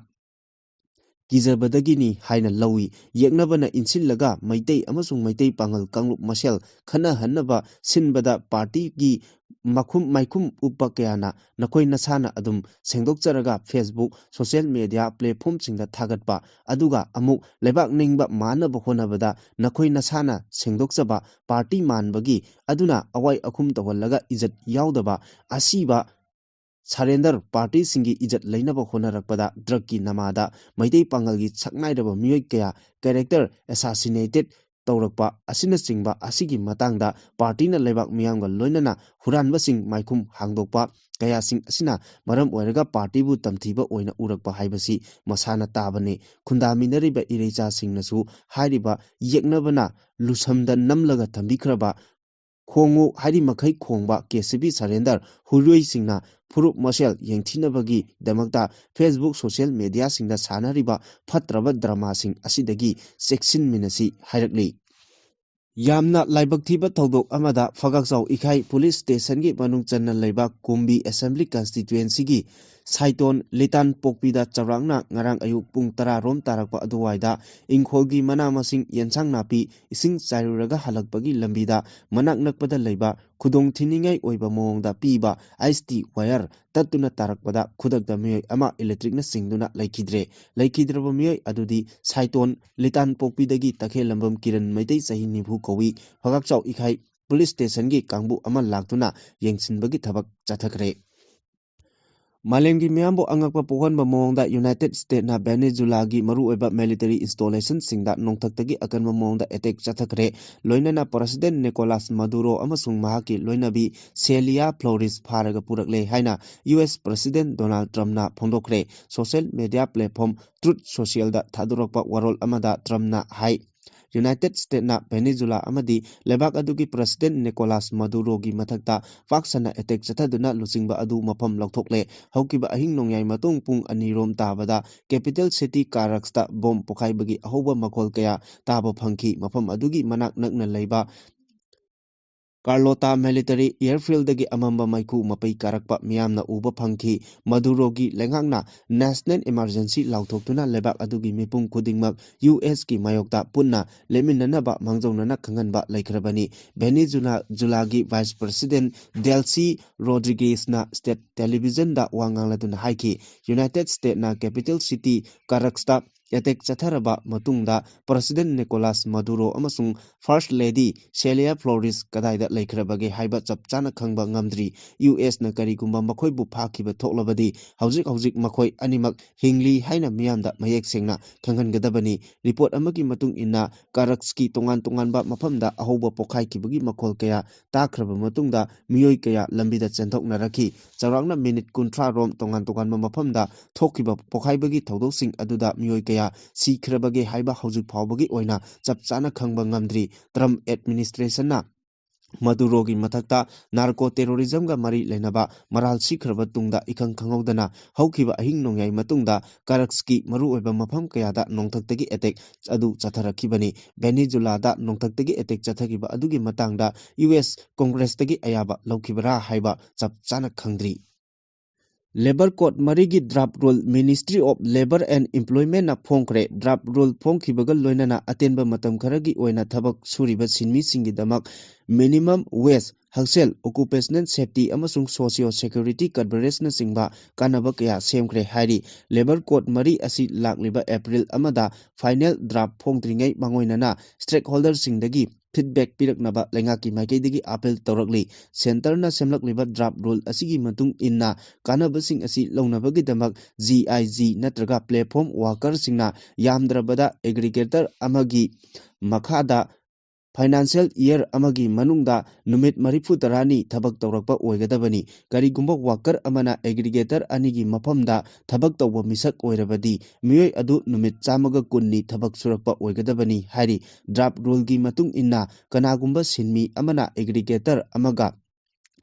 ꯀꯤꯖꯕꯗꯒꯤꯅꯤ ꯍꯥꯏꯅ ꯂꯧꯏ꯫ ꯌꯦꯛꯅꯕꯅ ꯏꯟꯁꯤꯜꯂꯒ ꯃꯩꯇꯩ ꯑꯃꯁꯨꯡ ꯃꯩꯇꯩ ꯄꯥꯉꯜ ꯀꯥꯡꯂꯨꯞ ꯃꯁꯦꯜ ꯈꯠꯅꯍꯟꯅꯕ ꯁꯤꯟꯕꯗ ꯄꯥꯔꯇꯤꯒꯤ ꯃꯈꯨꯝ, ꯃꯥꯏꯈꯨꯝ ꯎꯞꯄ ꯀꯌꯥꯅ ꯅꯈꯣꯏ ꯅꯁꯥꯅ ꯑꯗꯨꯝ ꯁꯦꯡꯗꯣꯛꯆꯔꯒ Facebook, social media platformꯁꯤꯡꯗ ꯊꯥꯒꯠꯄ, ꯑꯗꯨꯒ ꯑꯃꯨꯛ ꯂꯩꯕꯥꯛ ꯅꯤꯡꯕ ꯃꯥꯟꯅꯕ ꯍꯣꯠꯅꯕꯗ ꯅꯈꯣꯏ ꯅꯁꯥꯅ ꯁꯦꯡꯗꯣꯛꯆꯕ ꯄꯥꯔꯇꯤ ꯃꯥꯟꯕꯒꯤ, ꯑꯗꯨꯅ ꯑꯋꯥꯏ ꯑꯈꯨꯝ ꯇꯧꯍꯜꯂꯒ ꯏꯖꯠ ꯌꯥꯎꯗꯕ, ꯑꯁꯤꯕ ꯁꯔꯦꯟꯗꯔ ꯄꯥꯔꯇꯤꯁꯤꯡꯒꯤ ꯏꯖꯠ ꯂꯩꯅꯕ ꯍꯣꯠꯅꯔꯛꯄꯗ ꯗ꯭ꯔꯒꯀꯤ ꯅꯃꯥꯗ ꯃꯩꯇꯩ ꯄꯥꯉꯜꯒꯤ ꯁꯛꯅꯥꯏꯔꯕ ꯃꯤꯑꯣꯏ ꯀꯌꯥ character assassinated ꯇꯧꯔꯛꯄ ꯑꯁꯤꯅꯆꯤꯡꯕ ꯑꯁꯤꯒꯤ ꯃꯇꯥꯡꯗ ꯄꯥꯔꯇꯤꯅ ꯂꯩꯕꯥꯛ ꯃꯤꯌꯥꯝꯒ ꯂꯣꯏꯅꯅ ꯍꯨꯔꯥꯟꯕꯁꯤꯡ ꯃꯥꯏꯈꯨꯝ ꯍꯥꯡꯗꯣꯛꯄ ꯀꯌꯥꯁꯤꯡ ꯑꯁꯤꯅ ꯃꯔꯝ ꯑꯣꯏꯔꯒ ꯄꯥꯔꯇꯤꯕꯨ ꯇꯝꯊꯤꯕ ꯑꯣꯏꯅ ꯎꯔꯛꯄ ꯍꯥꯏꯕꯁꯤ ꯃꯁꯥꯅ ꯇꯥꯕꯅꯤ꯫ ꯈꯨꯟꯗꯥꯃꯤꯟꯅꯔꯤꯕ ꯏꯔꯩꯆꯥꯁꯤꯡꯅꯁꯨ ꯍꯥꯏꯔꯤꯕ ꯌꯦꯛꯅꯕꯅ ꯂꯨꯁꯝꯗ ꯅꯝꯂꯒ ꯊꯝꯕꯤꯈ꯭ꯔꯕ ꯈꯣꯡꯉꯨ ꯍꯥꯏꯔꯤ ꯃꯈꯩ ꯈꯣꯡꯕ ꯀꯦ ꯁꯤ ꯄꯤ ꯁꯔꯦꯟꯗꯔ ꯍꯨꯏꯔꯣꯏꯁꯤꯡꯅ ꯐꯨꯔꯨꯞ ꯃꯁꯦꯜ ꯌꯦꯡꯊꯤꯅꯕꯒꯤꯗꯃꯛꯇ Facebook, social mediaꯁꯤꯡꯗ ꯁꯥꯟꯅꯔꯤꯕ ꯐꯠꯇ꯭ꯔꯕ ꯗ꯭ꯔꯃꯥꯁꯤꯡ ꯑꯁꯤꯗꯒꯤ ꯆꯦꯛꯁꯤꯟꯃꯤꯟꯅꯁꯤ ꯍꯥꯏꯔꯛꯂꯤ꯫ ꯌꯥꯝꯅ ꯂꯥꯏꯕꯛ ꯊꯤꯕ ꯊꯧꯗꯣꯛ ꯑꯃꯗ ꯐꯒꯥꯛꯆꯥꯎ ꯏꯈꯥꯏ ꯄꯨꯂꯤꯁ ꯁ꯭ꯇꯦꯁꯟꯒꯤ ꯃꯅꯨꯡ ꯆꯟꯅ ꯂꯩꯕ ꯀꯨꯝꯕꯤ ꯑꯦꯁꯦꯝꯕ꯭ꯂꯤ ꯀꯟꯁꯇꯤꯇ꯭ꯋꯦꯟꯁꯤꯒꯤ ꯁꯥꯏꯇꯣꯟ ꯂꯤꯇꯥꯟ ꯄꯣꯛꯄꯤꯗ ꯆꯥꯎꯔꯥꯛꯅ ꯉꯔꯥꯡ ꯑꯌꯨꯛ ꯄꯨꯡ ꯇꯔꯥ ꯔꯣꯝ ꯇꯥꯔꯛꯄ ꯑꯗꯨꯋꯥꯏꯗ ꯏꯪꯈꯣꯜꯒꯤ ꯃꯅꯥ ꯃꯁꯤꯡ, ꯌꯦꯟꯁꯥꯡ ꯅꯥꯄꯤ, ꯏꯁꯤꯡ ꯆꯥꯏꯔꯨꯔꯒ ꯍꯜꯂꯛꯄꯒꯤ ꯂꯝꯕꯤꯗ ꯃꯅꯥꯛ ꯅꯛꯄꯗ ꯂꯩꯕ ꯈꯨꯗꯣꯡ ꯊꯤꯅꯤꯡꯉꯥꯏ ꯑꯣꯏꯕ ꯃꯑꯣꯡꯗ ꯄꯤꯕ ꯑꯥꯏꯁ ꯇꯤ ꯋꯥꯌꯔ ꯇꯠꯇꯨꯅ ꯇꯥꯔꯛꯄꯗ ꯈꯨꯗꯛꯇ ꯃꯤꯑꯣꯏ ꯑꯃ ꯏꯂꯦꯛꯇ꯭ꯔꯤꯛꯅ ꯆꯤꯡꯗꯨꯅ ꯂꯩꯈꯤꯗ꯭ꯔꯦ꯫ ꯂꯩꯈꯤꯗ꯭ꯔꯕ ꯃꯤꯑꯣꯏ ꯑꯗꯨꯗꯤ ꯁꯥꯏꯇꯣꯟ ꯂꯤꯇꯥꯟ ꯄꯣꯛꯄꯤꯗꯒꯤ ꯇꯈꯦꯜꯂꯝꯕꯝ ꯀꯤꯔꯟ ꯃꯩꯇꯩ, ꯆꯍꯤ ꯅꯤꯐꯨ ꯀꯧꯏ꯫ ꯐꯒꯥꯛꯆꯥꯎ ꯏꯈꯥꯏ ꯄꯨꯂꯤꯁ ꯁ꯭ꯇꯦꯁꯟꯒꯤ ꯀꯥꯡꯕꯨ ꯑꯃ ꯂꯥꯛꯇꯨꯅ ꯌꯦꯡꯁꯤꯟꯕꯒꯤ ꯊꯕꯛ ꯆꯠꯊꯈ꯭ꯔꯦ꯫ ꯃꯥꯂꯦꯝꯒꯤ ꯃꯤꯌꯥꯝꯕꯨ ꯑꯉꯛꯄ ꯄꯣꯛꯍꯟꯕ ꯃꯑꯣꯡꯗ ꯌꯨꯅꯥꯏꯇꯦꯗ ꯁ꯭ꯇꯦꯠꯅ ꯚꯦꯅꯦꯖꯨꯂꯥꯒꯤ ꯃꯔꯨꯑꯣꯏꯕ ꯃꯤꯂꯤꯇꯔꯤ ꯏꯟꯁꯇꯣꯂꯦꯁꯟꯁꯤꯡꯗ ꯅꯣꯡꯊꯛꯇꯒꯤ ꯑꯀꯟꯕ ꯃꯑꯣꯡꯗ ꯑꯦꯇꯦꯛ ꯆꯠꯊꯈ꯭ꯔꯦ꯫ ꯂꯣꯏꯅꯅ ꯄ꯭ꯔꯁꯤꯗꯦꯟ ꯅꯤꯀꯣꯂꯥꯁ ꯃꯗꯨꯔꯣ ꯑꯃꯁꯨꯡ ꯃꯍꯥꯛꯀꯤ ꯂꯣꯏꯅꯕꯤ ꯁꯦꯂꯤꯌꯥ ꯐ꯭ꯂꯣꯔꯤꯁ ꯐꯥꯔꯒ ꯄꯨꯔꯛꯂꯦ ꯍꯥꯏꯅ ꯌꯨ ꯑꯦꯁ ꯄ꯭ꯔꯁꯤꯗꯦꯟ ꯗꯣꯅꯥꯜꯗ ꯇ꯭ꯔꯝꯞꯅ ꯐꯣꯡꯗꯣꯛꯈ꯭ꯔꯦ꯫ ꯁꯣꯁꯦꯜ ꯃꯦꯗꯤꯌꯥ ꯄ꯭ꯂꯦꯠꯐꯣꯝ ꯇ꯭ꯔꯨꯊ ꯁꯣꯁꯤꯌꯦꯜꯗ ꯊꯥꯗꯣꯔꯛꯄ ꯋꯥꯔꯣꯜ ꯑꯃꯗ ꯇ꯭ꯔꯝꯞꯅ ꯍꯥꯏ, ꯌꯨꯅꯥꯏꯇꯦꯗ ꯁ꯭ꯇꯦꯠꯅ ꯚꯦꯅꯦꯖꯨꯂꯥ ꯑꯃꯗꯤ ꯂꯩꯕꯥꯛ ꯑꯗꯨꯒꯤ ꯄ꯭ꯔꯁꯤꯗꯦꯟ ꯅꯤꯀꯣꯂꯥꯁ ꯃꯗꯨꯔꯣꯒꯤ ꯃꯊꯛꯇ ꯄꯥꯛ ꯁꯟꯅ ꯑꯦꯇꯦꯛ ꯆꯠꯊꯗꯨꯅ ꯂꯨꯆꯤꯡꯕ ꯑꯗꯨ ꯃꯐꯝ ꯂꯧꯊꯣꯛꯂꯦ꯫ ꯍꯧꯈꯤꯕ ꯑꯍꯤꯡ ꯅꯣꯡꯌꯥꯏ ꯃꯇꯨꯡ ꯄꯨꯡ ꯑꯅꯤ ꯔꯣꯝ ꯇꯥꯕꯗ ꯀꯦꯄꯤꯇꯦꯜ ꯁꯤꯇꯤ ꯀꯥꯔꯛꯁꯇ ꯕꯣꯝ ꯄꯣꯈꯥꯏꯕꯒꯤ ꯑꯍꯧꯕ ꯃꯈꯣꯜ ꯀꯌꯥ ꯇꯥꯕ ꯐꯪꯈꯤ꯫ ꯃꯐꯝ ꯑꯗꯨꯒꯤ ꯃꯅꯥꯛ ꯅꯛꯅ ꯂꯩꯕ ꯀꯥꯔꯂꯣꯇꯥ ꯃꯤꯂꯤꯇꯔꯤ ꯑꯦꯌꯔꯐꯤꯜꯗꯒꯤ ꯑꯃꯝꯕ ꯃꯩꯈꯨ ꯃꯄꯩ ꯀꯥꯔꯛꯄ ꯃꯤꯌꯥꯝꯅ ꯎꯕ ꯐꯪꯈꯤ꯫ ꯃꯗꯨꯔꯣꯒꯤ ꯂꯩꯉꯥꯛꯅ ꯅꯦꯁꯅꯦꯜ ꯏꯃꯥꯔꯖꯦꯟꯁꯤ ꯂꯥꯎꯊꯣꯛꯇꯨꯅ ꯂꯩꯕꯥꯛ ꯑꯗꯨꯒꯤ ꯃꯤꯄꯨꯝ ꯈꯨꯗꯤꯡꯃꯛ ꯌꯨ ꯑꯦꯁꯀꯤ ꯃꯥꯌꯣꯛꯇ ꯄꯨꯟꯅ ꯂꯦꯞꯃꯤꯟꯅꯅꯕ ꯃꯥꯡꯖꯧꯅꯅ ꯈꯪꯍꯟꯕ ꯂꯩꯈ꯭ꯔꯕꯅꯤ꯫ ꯚꯦꯅꯦꯖꯨꯂꯥ, ꯖꯨꯂꯥꯒꯤ ꯚꯥꯏꯁ ꯄ꯭ꯔꯁꯤꯗꯦꯟ ꯗꯦꯜꯁꯤ ꯔꯣꯗ꯭ꯔꯤꯒꯦꯁꯅ ꯁ꯭ꯇꯦꯠ ꯇꯦꯂꯤꯚꯤꯖꯟꯗ ꯋꯥ ꯉꯥꯡꯂꯗꯨꯅ ꯍꯥꯏꯈꯤ, ꯌꯨꯅꯥꯏꯇꯦꯗ ꯁ꯭ꯇꯦꯠꯅ ꯀꯦꯄꯤꯇꯦꯜ ꯁꯤꯇꯤ ꯀꯥꯔꯛꯁꯇ ꯑꯦꯇꯦꯛ ꯆꯠꯊꯔꯕ ꯃꯇꯨꯡꯗ ꯄ꯭ꯔꯁꯤꯗꯦꯟ ꯅꯤꯀꯣꯂꯥꯁ ꯃꯗꯨꯔꯣ ꯑꯃꯁꯨꯡ ꯐꯥꯔꯁ ꯂꯦꯗꯤ ꯁꯦꯂꯤꯌꯥ ꯐ꯭ꯂꯣꯔꯤꯁ ꯀꯗꯥꯏꯗ ꯂꯩꯈ꯭ꯔꯕꯒꯦ ꯍꯥꯏꯕ ꯆꯞ ꯆꯥꯅ ꯈꯪꯕ ꯉꯝꯗ꯭ꯔꯤ꯫ ꯌꯨ ꯑꯦꯁꯅ ꯀꯔꯤꯒꯨꯝꯕ ꯃꯈꯣꯏꯕꯨ ꯐꯥꯈꯤꯕ ꯊꯣꯛꯂꯕꯗꯤ ꯍꯧꯖꯤꯛ ꯍꯧꯖꯤꯛ ꯃꯈꯣꯏ ꯑꯅꯤꯃꯛ ꯍꯤꯡꯂꯤ ꯍꯥꯏꯅ ꯃꯤꯌꯥꯝꯗ ꯃꯌꯦꯛ ꯁꯦꯡꯅ ꯈꯪꯍꯟꯒꯗꯕꯅꯤ꯫ ꯔꯤꯄꯣꯔꯠ ꯑꯃꯒꯤ ꯃꯇꯨꯡ ꯏꯟꯅ ꯀꯥꯔꯛꯁꯀꯤ ꯇꯣꯉꯥꯟ ꯇꯣꯉꯥꯟꯕ ꯃꯐꯝꯗ ꯑꯍꯧꯕ ꯄꯣꯈꯥꯏꯈꯤꯕꯒꯤ ꯃꯈꯣꯜ ꯀꯌꯥ ꯇꯥꯈ꯭ꯔꯕ ꯃꯇꯨꯡꯗ ꯃꯤꯑꯣꯏ ꯀꯌꯥ ꯂꯝꯕꯤꯗ ꯆꯦꯟꯊꯣꯛꯅꯔꯛꯈꯤ꯫ ꯆꯥꯎꯔꯥꯛꯅ ꯃꯤꯅꯤꯠ ꯀꯨꯟꯊ꯭ꯔꯥ ꯔꯣꯝ ꯇꯣꯉꯥꯟ ꯇꯣꯉꯥꯟꯕ ꯃꯐꯝꯗ ꯊꯣꯛꯈꯤꯕ ꯄꯣꯈꯥꯏꯕꯒꯤ ꯊꯧꯗꯣꯛꯁꯤꯡ ꯑꯗꯨꯗ ꯃꯤꯑꯣꯏ ꯀꯌꯥ ꯁꯤꯈ꯭ꯔꯕꯒꯦ ꯍꯥꯏꯕ ꯍꯧꯖꯤꯛ ꯐꯥꯎꯕꯒꯤ ꯑꯣꯏꯅ ꯆꯞ ꯆꯥꯅ ꯈꯪꯕ ꯉꯝꯗ꯭ꯔꯤ꯫ ꯇ꯭ꯔꯝꯞ ꯑꯦꯗꯃꯤꯅꯤꯁꯇ꯭ꯔꯦꯁꯟꯅ ꯃꯗꯨꯔꯣꯒꯤ ꯃꯊꯛꯇ ꯅꯥꯔꯀꯣ ꯇꯦꯔꯣꯔꯤꯖꯝꯒ ꯃꯔꯤ ꯂꯩꯅꯕ ꯃꯔꯥꯜ ꯁꯤꯈ꯭ꯔꯕ ꯇꯨꯡꯗ ꯏꯈꯪ ꯈꯪꯍꯧꯗꯅ ꯍꯧꯈꯤꯕ ꯑꯍꯤꯡ ꯅꯣꯡꯌꯥꯏ ꯃꯇꯨꯡꯗ ꯀꯥꯔꯛꯁꯀꯤ ꯃꯔꯨꯑꯣꯏꯕ ꯃꯐꯝ ꯀꯌꯥꯗ ꯅꯣꯡꯊꯛꯇꯒꯤ ꯑꯦꯇꯦꯛ ꯑꯗꯨ ꯆꯠꯊꯔꯛꯈꯤꯕꯅꯤ꯫ ꯚꯦꯅꯦꯖꯨꯂꯥꯗ ꯅꯣꯡꯊꯛꯇꯒꯤ ꯑꯦꯇꯦꯛ ꯆꯠꯊꯈꯤꯕ ꯑꯗꯨꯒꯤ ꯃꯇꯥꯡꯗ ꯌꯨ ꯑꯦꯁ ꯀꯣꯡꯒ꯭ꯔꯦꯁꯇꯒꯤ ꯑꯌꯥꯕ ꯂꯧꯈꯤꯕ꯭ꯔꯥ ꯍꯥꯏꯕ ꯆꯞ ꯆꯥꯅ ꯈꯪꯗ꯭ꯔꯤ꯫ ꯂꯦꯕꯔ ꯀꯣꯗ ꯃꯔꯤꯒꯤ draft rule Ministry of Labour and Employmentꯅ ꯐꯣꯡꯈ꯭ꯔꯦ꯫ ꯗ꯭ꯔꯥꯐ ꯔꯨꯜ ꯐꯣꯡꯈꯤꯕꯒ ꯂꯣꯏꯅꯅ ꯑꯇꯦꯟꯕ ꯃꯇꯝ ꯈꯔꯒꯤ ꯑꯣꯏꯅ ꯊꯕꯛ ꯁꯨꯔꯤꯕ ꯁꯤꯟꯃꯤꯁꯤꯡꯒꯤꯗꯃꯛ ꯃꯤꯅꯤꯃꯝ ꯋꯦꯖ, ꯍꯛꯁꯦꯜ, ꯑꯣꯀꯨꯄꯦꯁꯅꯦꯜ ꯁꯦꯐꯇꯤ ꯑꯃꯁꯨꯡ ꯁꯣꯁꯤꯑꯣ ꯁꯦꯀ꯭ꯌꯨꯔꯤꯇꯤ ꯀꯚꯔꯦꯖꯅꯆꯤꯡꯕ ꯀꯥꯟꯅꯕ ꯀꯌꯥ ꯁꯦꯝꯈ꯭ꯔꯦ ꯍꯥꯏꯔꯤ꯫ ꯂꯦꯕꯔ ꯀꯣꯗ ꯃꯔꯤ ꯑꯁꯤ ꯂꯥꯛꯂꯤꯕ ꯑꯦꯄ꯭ꯔꯤꯜ ꯑꯃꯗ ꯐꯥꯏꯅꯦꯜ ꯗ꯭ꯔꯥꯐ ꯐꯣꯡꯗ꯭ꯔꯤꯉꯩ ꯃꯥꯡꯑꯣꯏꯅꯅ ꯁ꯭ꯇꯦꯛꯍꯣꯜꯗꯔꯁꯤꯡꯗꯒꯤ ꯐꯤꯗꯕꯦꯛ ꯄꯤꯔꯛꯅꯕ ꯂꯩꯉꯥꯛꯀꯤ ꯃꯥꯏꯀꯩꯗꯒꯤ ꯑꯥꯄꯤꯜ ꯇꯧꯔꯛꯂꯤ꯫ ꯁꯦꯟꯇꯔꯅ ꯁꯦꯝꯂꯛꯂꯤꯕ ꯗ꯭ꯔꯥꯐ ꯔꯨꯜ ꯑꯁꯤꯒꯤ ꯃꯇꯨꯡ ꯏꯟꯅ ꯀꯥꯟꯅꯕꯁꯤꯡ ꯑꯁꯤ ꯂꯧꯅꯕꯒꯤꯗꯃꯛ ꯖꯤ ꯑꯥꯏ ꯖꯤ ꯅꯠꯇ꯭ꯔꯒ ꯄ꯭ꯂꯦꯠꯐꯣꯝ ꯋꯥꯀꯔꯁꯤꯡꯅ ꯌꯥꯝꯗ꯭ꯔꯕꯗ ꯑꯦꯒ꯭ꯔꯤꯒꯦꯇꯔ ꯑꯃꯒꯤ ꯃꯈꯥꯗ ꯐꯥꯏꯅꯥꯟꯁꯤꯌꯦꯜ ꯏꯌꯔ ꯑꯃꯒꯤ ꯃꯅꯨꯡꯗ ꯅꯨꯃꯤꯠ ꯃꯔꯤꯐꯨ ꯇꯔꯥꯅꯤ ꯊꯕꯛ ꯇꯧꯔꯛꯄ ꯑꯣꯏꯒꯗꯕꯅꯤ꯫ ꯀꯔꯤꯒꯨꯝꯕ ꯋꯥꯀꯔ ꯑꯃꯅ ꯑꯦꯒ꯭ꯔꯤꯒꯦꯇꯔ ꯑꯅꯤꯒꯤ ꯃꯐꯝꯗ ꯊꯕꯛ ꯇꯧꯕ ꯃꯤꯁꯛ ꯑꯣꯏꯔꯕꯗꯤ, ꯃꯤꯑꯣꯏ ꯑꯗꯨ ꯅꯨꯃꯤꯠ ꯆꯥꯝꯃꯒ ꯀꯨꯟꯅꯤ ꯊꯕꯛ ꯁꯨꯔꯛꯄ ꯑꯣꯏꯒꯗꯕꯅꯤ ꯍꯥꯏꯔꯤ꯫ ꯗ꯭ꯔꯥꯐ ꯔꯨꯜꯒꯤ ꯃꯇꯨꯡ ꯏꯟꯅ, ꯀꯅꯥꯒꯨꯝꯕ ꯁꯤꯟꯃꯤ ꯑꯃꯅ ꯑꯦꯒ꯭ꯔꯤꯒꯦꯇꯔ ꯑꯃꯒ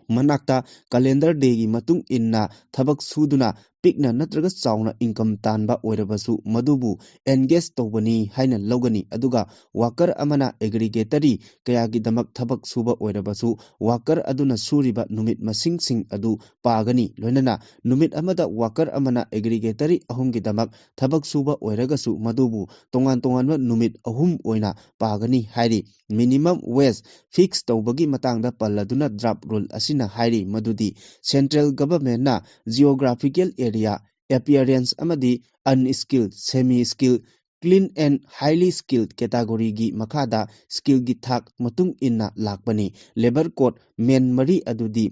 ꯃꯅꯥꯛꯇ ꯀꯦꯂꯦꯟꯗꯔ ꯗꯦꯒꯤ ꯃꯇꯨꯡ ꯏꯟꯅ ꯊꯕꯛ ꯁꯨꯗꯨꯅ ꯄꯤꯛꯅ ꯅꯠꯇ꯭ꯔꯒ ꯆꯥꯎꯅ ꯏꯟꯀꯝ ꯇꯥꯟꯕ ꯑꯣꯏꯔꯕꯁꯨ, ꯃꯗꯨꯕꯨ ꯑꯦꯟꯒꯦꯖ ꯇꯧꯕꯅꯤ ꯍꯥꯏꯅ ꯂꯧꯒꯅꯤ꯫ ꯑꯗꯨꯒ ꯋꯥꯀꯔ ꯑꯃꯅ ꯑꯦꯒ꯭ꯔꯤꯒꯦꯇꯔꯤ ꯀꯌꯥꯒꯤꯗꯃꯛ ꯊꯕꯛ ꯁꯨꯕ ꯑꯣꯏꯔꯕꯁꯨ, ꯋꯥꯀꯔ ꯑꯗꯨꯅ ꯁꯨꯔꯤꯕ ꯅꯨꯃꯤꯠ ꯃꯁꯤꯡꯁꯤꯡ ꯑꯗꯨ ꯄꯥꯒꯅꯤ꯫ ꯂꯣꯏꯅꯅ ꯅꯨꯃꯤꯠ ꯑꯃꯗ ꯋꯥꯀꯔ ꯑꯃꯅ ꯑꯦꯒ꯭ꯔꯤꯒꯦꯇꯔꯤ ꯑꯍꯨꯝꯒꯤꯗꯃꯛ ꯊꯕꯛ ꯁꯨꯕ ꯑꯣꯏꯔꯒꯁꯨ, ꯃꯗꯨꯕꯨ ꯇꯣꯉꯥꯟ ꯇꯣꯉꯥꯟꯕ ꯅꯨꯃꯤꯠ ꯑꯍꯨꯝ ꯑꯣꯏꯅ ꯄꯥꯒꯅꯤ ꯍꯥꯏꯔꯤ꯫ ꯃꯤꯅꯤꯃꯝ ꯋꯦꯖ ꯐꯤꯛꯁ ꯇꯧꯕꯒꯤ ꯃꯇꯥꯡꯗ ꯄꯜꯂꯗꯨꯅ ꯗ꯭ꯔꯥꯐ ꯔꯨꯜ ꯑꯁꯤꯅ ꯍꯥꯏꯔꯤ ꯃꯗꯨꯗꯤ ꯁꯦꯟꯇ꯭ꯔꯦꯜ ꯒꯚꯔꯟꯃꯦꯟꯠꯅ ꯖꯤꯑꯣꯒ꯭ꯔꯥꯐꯤꯀꯦꯜ ꯑꯦꯔꯤꯌꯥ, ꯑꯦꯄꯤꯌꯔꯦꯟꯁ ꯑꯃꯗꯤ unskilled, semi skilled, clean and highly skilled ꯀꯦꯇꯥꯒꯣꯔꯤꯒꯤ ꯃꯈꯥꯗ ꯁ꯭ꯀꯤꯜꯒꯤ ꯊꯥꯛ ꯃꯇꯨꯡ ꯏꯟꯅ ꯂꯥꯛꯄꯅꯤ꯫ ꯂꯦꯕꯔ ꯀꯣꯗ ꯃꯦꯟ ꯃꯔꯤ ꯑꯗꯨꯗꯤ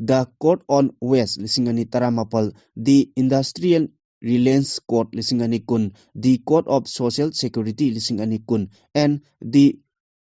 The Code on Waste ꯂꯤꯁꯤꯡ ꯑꯅꯤ ꯇꯔꯥꯃꯥꯄꯜ, The Industrial Reliance Code ꯂꯤꯁꯤꯡ ꯑꯅꯤ ꯀꯨꯟ, The Code of Social Security ꯂꯤꯁꯤꯡ ꯑꯅꯤ ꯀꯨꯟ, and The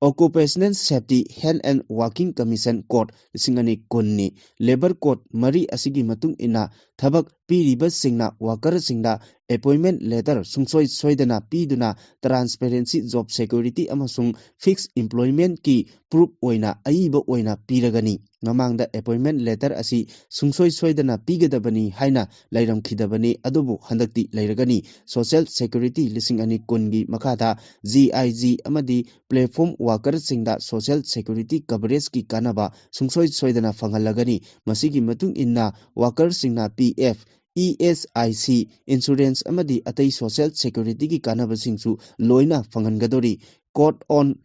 Occupational Safety, Health and Working Condition Code ꯂꯤꯁꯤꯡ ꯑꯅꯤ ꯀꯨꯟꯅꯤ꯫ ꯂꯦꯕꯔ ꯀꯣꯗ ꯃꯔꯤ ꯑꯁꯤꯒꯤ ꯃꯇꯨꯡ ꯏꯟꯅ ꯊꯕꯛ ꯄꯤꯔꯤꯕꯁꯤꯡꯅ ꯋꯥꯀꯔꯁꯤꯡꯗ ꯑꯦꯄꯣꯏꯟꯃꯦꯟꯠ ꯂꯦꯇꯔ ꯁꯨꯡꯁꯣꯏ ꯁꯣꯏꯗꯅ ꯄꯤꯗꯨꯅ ꯇ꯭ꯔꯥꯟꯁꯄꯦꯔꯦꯟꯁꯤ, ꯖꯣꯕ ꯁꯦꯀ꯭ꯌꯨꯔꯤꯇꯤ ꯑꯃꯁꯨꯡ ꯐꯤꯛꯁ ꯏꯝꯄ꯭ꯂꯣꯏꯃꯦꯟꯠꯀꯤ ꯄ꯭ꯔꯨꯐ ꯑꯣꯏꯅ ꯑꯏꯕ ꯑꯣꯏꯅ ꯄꯤꯔꯒꯅꯤ꯫ ꯃꯃꯥꯡꯗ ꯑꯦꯄꯣꯏꯟꯃꯦꯟꯠ ꯂꯦꯇꯔ ꯑꯁꯤ ꯁꯨꯡꯁꯣꯏ ꯁꯣꯏꯗꯅ ꯄꯤꯒꯗꯕꯅꯤ ꯍꯥꯏꯅ ꯂꯩꯔꯝꯈꯤꯗꯕꯅꯤ, ꯑꯗꯨꯕꯨ ꯍꯟꯗꯛꯇꯤ ꯂꯩꯔꯒꯅꯤ꯫ ꯁꯣꯁꯤꯌꯦꯜ ꯁꯦꯀ꯭ꯌꯨꯔꯤꯇꯤ ꯂꯤꯁꯤꯡ ꯑꯅꯤ ꯀꯨꯟꯒꯤ ꯃꯈꯥꯗ ꯖꯤ ꯑꯥꯏ ꯖꯤ ꯑꯃꯗꯤ ꯄ꯭ꯂꯦꯠꯐꯣꯝ ꯋꯥꯀꯔꯁꯤꯡꯗ ꯁꯣꯁꯤꯌꯦꯜ ꯁꯦꯀ꯭ꯌꯨꯔꯤꯇꯤ ꯀꯚꯔꯦꯖꯀꯤ ꯀꯥꯟꯅꯕ ꯁꯨꯡꯁꯣꯏ ꯁꯣꯏꯗꯅ ꯐꯪꯍꯜꯂꯒꯅꯤ꯫ ꯃꯁꯤꯒꯤ ꯃꯇꯨꯡ ꯏꯟꯅ ꯋꯥꯀꯔꯁꯤꯡꯅ P F, E S I C, insurance ꯑꯃꯗꯤ ꯑꯇꯩ ꯁꯣꯁꯤꯌꯦꯜ ꯁꯦꯀ꯭ꯌꯨꯔꯤꯇꯤꯒꯤ ꯀꯥꯟꯅꯕꯁꯤꯡꯁꯨ ꯂꯣꯏꯅ ꯐꯪꯍꯟꯒꯗꯧꯔꯤ꯫ Code on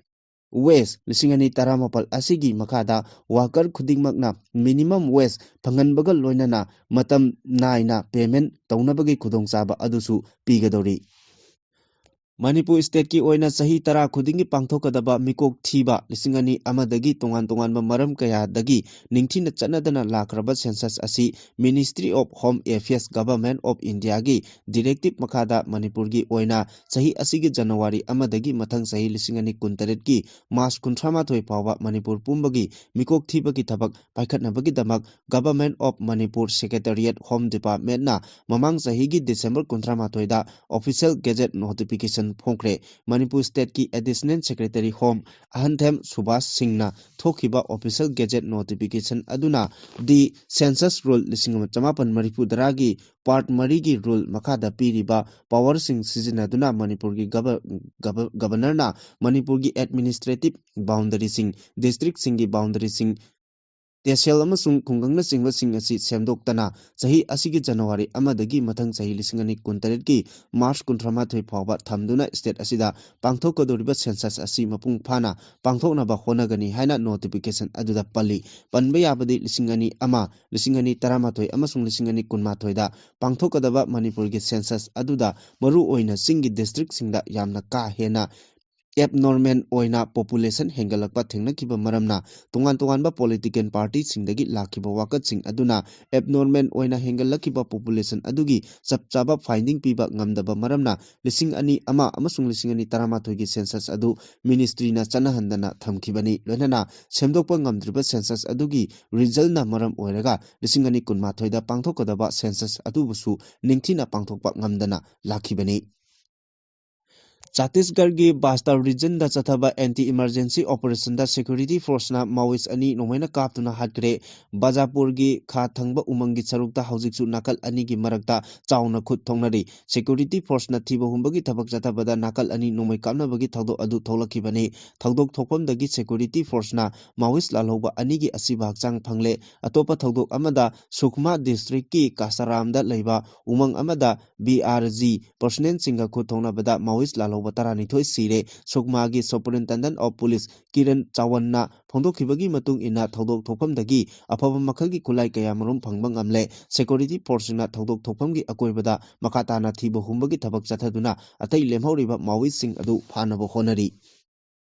Waste ꯂꯤꯁꯤꯡ ꯑꯅꯤ ꯇꯔꯥꯃꯥꯄꯜ ꯑꯁꯤꯒꯤ ꯃꯈꯥꯗ ꯋꯥꯀꯔ ꯈꯨꯗꯤꯡꯃꯛꯅ ꯃꯤꯅꯤꯃꯝ ꯋꯦꯖ ꯐꯪꯍꯟꯕꯒ ꯂꯣꯏꯅꯅ ꯃꯇꯝ ꯅꯥꯏꯅ ꯄꯦꯃꯦꯟꯠ ꯇꯧꯅꯕꯒꯤ ꯈꯨꯗꯣꯡꯆꯥꯕ ꯑꯗꯨꯁꯨ ꯄꯤꯒꯗꯧꯔꯤ꯫ ꯃꯅꯤꯄꯨꯔ stateꯀꯤ ꯑꯣꯏꯅ ꯆꯍꯤ ꯇꯔꯥ ꯈꯨꯗꯤꯡꯒꯤ ꯄꯥꯡꯊꯣꯛꯀꯗꯕ ꯃꯤꯀꯣꯛ ꯊꯤꯕ ꯂꯤꯁꯤꯡ ꯑꯅꯤ ꯑꯃꯗꯒꯤ ꯇꯣꯉꯥꯟ ꯇꯣꯉꯥꯟꯕ ꯃꯔꯝ ꯀꯌꯥꯗꯒꯤ ꯅꯤꯡꯊꯤꯅ ꯆꯠꯅꯗꯅ ꯂꯥꯛꯈ꯭ꯔꯕ census ꯑꯁꯤ Ministry of Home Affairs, Government of Indiaꯒꯤ directive ꯃꯈꯥꯗ ꯃꯅꯤꯄꯨꯔꯒꯤ ꯑꯣꯏꯅ ꯆꯍꯤ ꯑꯁꯤꯒꯤ ꯖꯅꯋꯥꯔꯤ ꯑꯃꯗꯒꯤ ꯃꯊꯪ ꯆꯍꯤ ꯂꯤꯁꯤꯡ ꯑꯅꯤ ꯀꯨꯟꯇꯔꯦꯠꯀꯤ ꯃꯥꯔꯆ ꯀꯨꯟꯊ꯭ꯔꯥ ꯃꯥꯊꯣꯏ ꯐꯥꯎꯕ ꯃꯅꯤꯄꯨꯔ ꯄꯨꯝꯕꯒꯤ ꯃꯤꯀꯣꯛ ꯊꯤꯕꯒꯤ ꯊꯕꯛ ꯄꯥꯏꯈꯠꯅꯕꯒꯤꯗꯃꯛ Government of Manipur Secretariat, Home Departmentꯅ ꯃꯃꯥꯡ ꯆꯍꯤꯒꯤ ꯗꯤꯁꯦꯝꯕꯔ ꯀꯨꯟꯊ꯭ꯔꯥ ꯃꯥꯊꯣꯏꯗ official gazette notification ꯐꯣꯡꯈ꯭ꯔꯦ꯫ Manipur stateꯀꯤ Additional Secretary Home ꯑꯍꯟꯊꯦꯝ Subhas ꯁꯤꯡꯅ ꯊꯣꯛꯈꯤꯕ official gazette notification ꯑꯗꯨꯅ the census rule ꯂꯤꯁꯤꯡ ꯑꯃ ꯆꯃꯥꯄꯟ ꯃꯔꯤꯐꯨ ꯇꯔꯥꯒꯤ part ꯃꯔꯤꯒꯤ rule ꯃꯈꯥꯗ ꯄꯤꯔꯤꯕ powerꯁꯤꯡ ꯁꯤꯖꯤꯟꯅꯗꯨꯅ ꯃꯅꯤꯄꯨꯔꯒꯤ gov-, gov-, governorꯅ ꯃꯅꯤꯄꯨꯔꯒꯤ administrative boundaryꯁꯤꯡ, districtꯁꯤꯡꯒꯤ boundaryꯁꯤꯡ, ꯇꯦꯁꯦꯜ ꯑꯃꯁꯨꯡ ꯈꯨꯡꯒꯪꯅꯆꯤꯡꯕꯁꯤꯡ ꯑꯁꯤ ꯁꯦꯝꯗꯣꯛꯇꯅ ꯆꯍꯤ ꯑꯁꯤꯒꯤ ꯖꯅꯋꯥꯔꯤ ꯑꯃꯗꯒꯤ ꯃꯊꯪ ꯆꯍꯤ ꯂꯤꯁꯤꯡ ꯑꯅꯤ ꯀꯨꯟꯇꯔꯦꯠꯀꯤ ꯃꯥꯔꯆ ꯀꯨꯟꯊ꯭ꯔꯥ ꯃꯥꯊꯣꯏ ꯐꯥꯎꯕ ꯊꯝꯗꯨꯅ state ꯑꯁꯤꯗ ꯄꯥꯡꯊꯣꯛꯀꯗꯧꯔꯤꯕ census ꯑꯁꯤ ꯃꯄꯨꯡ ꯐꯥꯅ ꯄꯥꯡꯊꯣꯛꯅꯕ ꯍꯣꯠꯅꯒꯅꯤ ꯍꯥꯏꯅ notification ꯑꯗꯨꯗ ꯄꯜꯂꯤ꯫ ꯄꯟꯕ ꯌꯥꯕꯗꯤ ꯂꯤꯁꯤꯡ ꯑꯅꯤ ꯑꯃ, ꯂꯤꯁꯤꯡ ꯑꯅꯤ ꯇꯔꯥꯃꯥꯊꯣꯏ ꯑꯃꯁꯨꯡ ꯂꯤꯁꯤꯡ ꯑꯅꯤ ꯀꯨꯟꯃꯥꯊꯣꯏꯗ ꯄꯥꯡꯊꯣꯛꯀꯗꯕ ꯃꯅꯤꯄꯨꯔꯒꯤ census ꯑꯗꯨꯗ ꯃꯔꯨ ꯑꯣꯏꯅ ꯆꯤꯡꯒꯤ districtꯁꯤꯡꯗ ꯌꯥꯝꯅ ꯀꯥ ꯍꯦꯟꯅ abnormal ꯑꯣꯏꯅ population ꯍꯦꯟꯒꯠꯂꯛꯄ ꯊꯦꯡꯅꯈꯤꯕ ꯃꯔꯝꯅ ꯇꯣꯉꯥꯟ ꯇꯣꯉꯥꯟꯕ political partyꯁꯤꯡꯗꯒꯤ ꯂꯥꯛꯈꯤꯕ ꯋꯥꯀꯠꯁꯤꯡ ꯑꯗꯨꯅ abnormal ꯑꯣꯏꯅ ꯍꯦꯟꯒꯠꯂꯛꯈꯤꯕ population ꯑꯗꯨꯒꯤ ꯆꯞ ꯆꯥꯕ finding ꯄꯤꯕ ꯉꯝꯗꯕ ꯃꯔꯝꯅ ꯂꯤꯁꯤꯡ ꯑꯅꯤ ꯑꯃ ꯑꯃꯁꯨꯡ ꯂꯤꯁꯤꯡ ꯑꯅꯤ ꯇꯔꯥꯃꯥꯊꯣꯏꯒꯤ census ꯑꯗꯨ ministryꯅ ꯆꯠꯅꯍꯟꯗꯅ ꯊꯝꯈꯤꯕꯅꯤ꯫ ꯂꯣꯏꯅꯅ ꯁꯦꯝꯗꯣꯛꯄ ꯉꯝꯗ꯭ꯔꯤꯕ census ꯑꯗꯨꯒꯤ resultꯅ ꯃꯔꯝ ꯑꯣꯏꯔꯒ ꯂꯤꯁꯤꯡ ꯑꯅꯤ ꯀꯨꯟꯃꯥꯊꯣꯏꯗ ꯄꯥꯡꯊꯣꯛꯀꯗꯕ census ꯑꯗꯨꯕꯨꯁꯨ ꯅꯤꯡꯊꯤꯅ ꯄꯥꯡꯊꯣꯛꯄ ꯉꯝꯗꯅ ꯂꯥꯛꯈꯤꯕꯅꯤ꯫ ꯆꯇꯤꯁꯒꯔꯒꯤ ꯕꯥꯁꯇꯔ regionꯗ ꯆꯠꯊꯕ anti emergency operationꯗ security forceꯅ Maoist ꯑꯅꯤ ꯅꯣꯡꯃꯩꯅ ꯀꯥꯞꯇꯨꯅ ꯍꯥꯠꯈ꯭ꯔꯦ꯫ ꯕꯖꯥꯄꯨꯔꯒꯤ ꯈꯥ ꯊꯪꯕ ꯎꯃꯪꯒꯤ ꯁꯔꯨꯛꯇ ꯍꯧꯖꯤꯛꯁꯨ ꯅꯥꯀꯜ ꯑꯅꯤꯒꯤ ꯃꯔꯛꯇ ꯆꯥꯎꯅ ꯈꯨꯠ ꯊꯣꯛꯅꯔꯤ꯫ Security forceꯅ ꯊꯤꯕ ꯍꯨꯝꯕꯒꯤ ꯊꯕꯛ ꯆꯠꯊꯕꯗ ꯅꯥꯀꯜ ꯑꯅꯤ ꯅꯣꯡꯃꯩ ꯀꯥꯞꯅꯕꯒꯤ ꯊꯧꯗꯣꯛ ꯑꯗꯨ ꯊꯣꯛꯂꯛꯈꯤꯕꯅꯤ꯫ ꯊꯧꯗꯣꯛ ꯊꯣꯛꯐꯝꯗꯒꯤ security forceꯅ Maoist ꯂꯥꯜꯍꯧꯕ ꯑꯅꯤꯒꯤ ꯑꯁꯤꯕ ꯍꯛꯆꯥꯡ ꯐꯪꯂꯦ꯫ ꯑꯇꯣꯞꯄ ꯊꯧꯗꯣꯛ ꯑꯃꯗ ꯁꯨꯛꯃꯥ districtꯀꯤ ꯀꯥꯁꯥꯔꯥꯝꯗ ꯂꯩꯕ ꯎꯃꯪ ꯑꯃꯗ BRG personnelꯁꯤꯡꯒ ꯈꯨꯠ ꯊꯣꯛꯅꯕꯗ Maoist ꯂꯧꯕ ꯇꯔꯥꯅꯤꯊꯣꯏ ꯁꯤꯔꯦ꯫ ꯁꯨꯛꯃꯥꯒꯤ Superintendent of Police ꯀꯤꯔꯟ ꯆꯥꯋꯟꯅ ꯐꯣꯡꯗꯣꯛꯈꯤꯕꯒꯤ ꯃꯇꯨꯡ ꯏꯟꯅ, ꯊꯧꯗꯣꯛ ꯊꯣꯛꯐꯝꯗꯒꯤ ꯑꯐꯕ ꯃꯈꯜꯒꯤ ꯈꯨꯠꯂꯥꯏ ꯀꯌꯥ ꯃꯔꯨꯝ ꯐꯪꯕ ꯉꯝꯂꯦ꯫ Security forceꯁꯤꯡꯅ ꯊꯧꯗꯣꯛ ꯊꯣꯛꯐꯝꯒꯤ ꯑꯀꯣꯏꯕꯗ ꯃꯈꯥ ꯇꯥꯅ ꯊꯤꯕ ꯍꯨꯝꯕꯒꯤ ꯊꯕꯛ ꯆꯠꯊꯗꯨꯅ ꯑꯇꯩ ꯂꯦꯝꯍꯧꯔꯤꯕ ꯃꯥꯑꯣꯏꯁꯤꯡ ꯑꯗꯨ ꯐꯥꯅꯕ ꯍꯣꯠꯅꯔꯤ꯫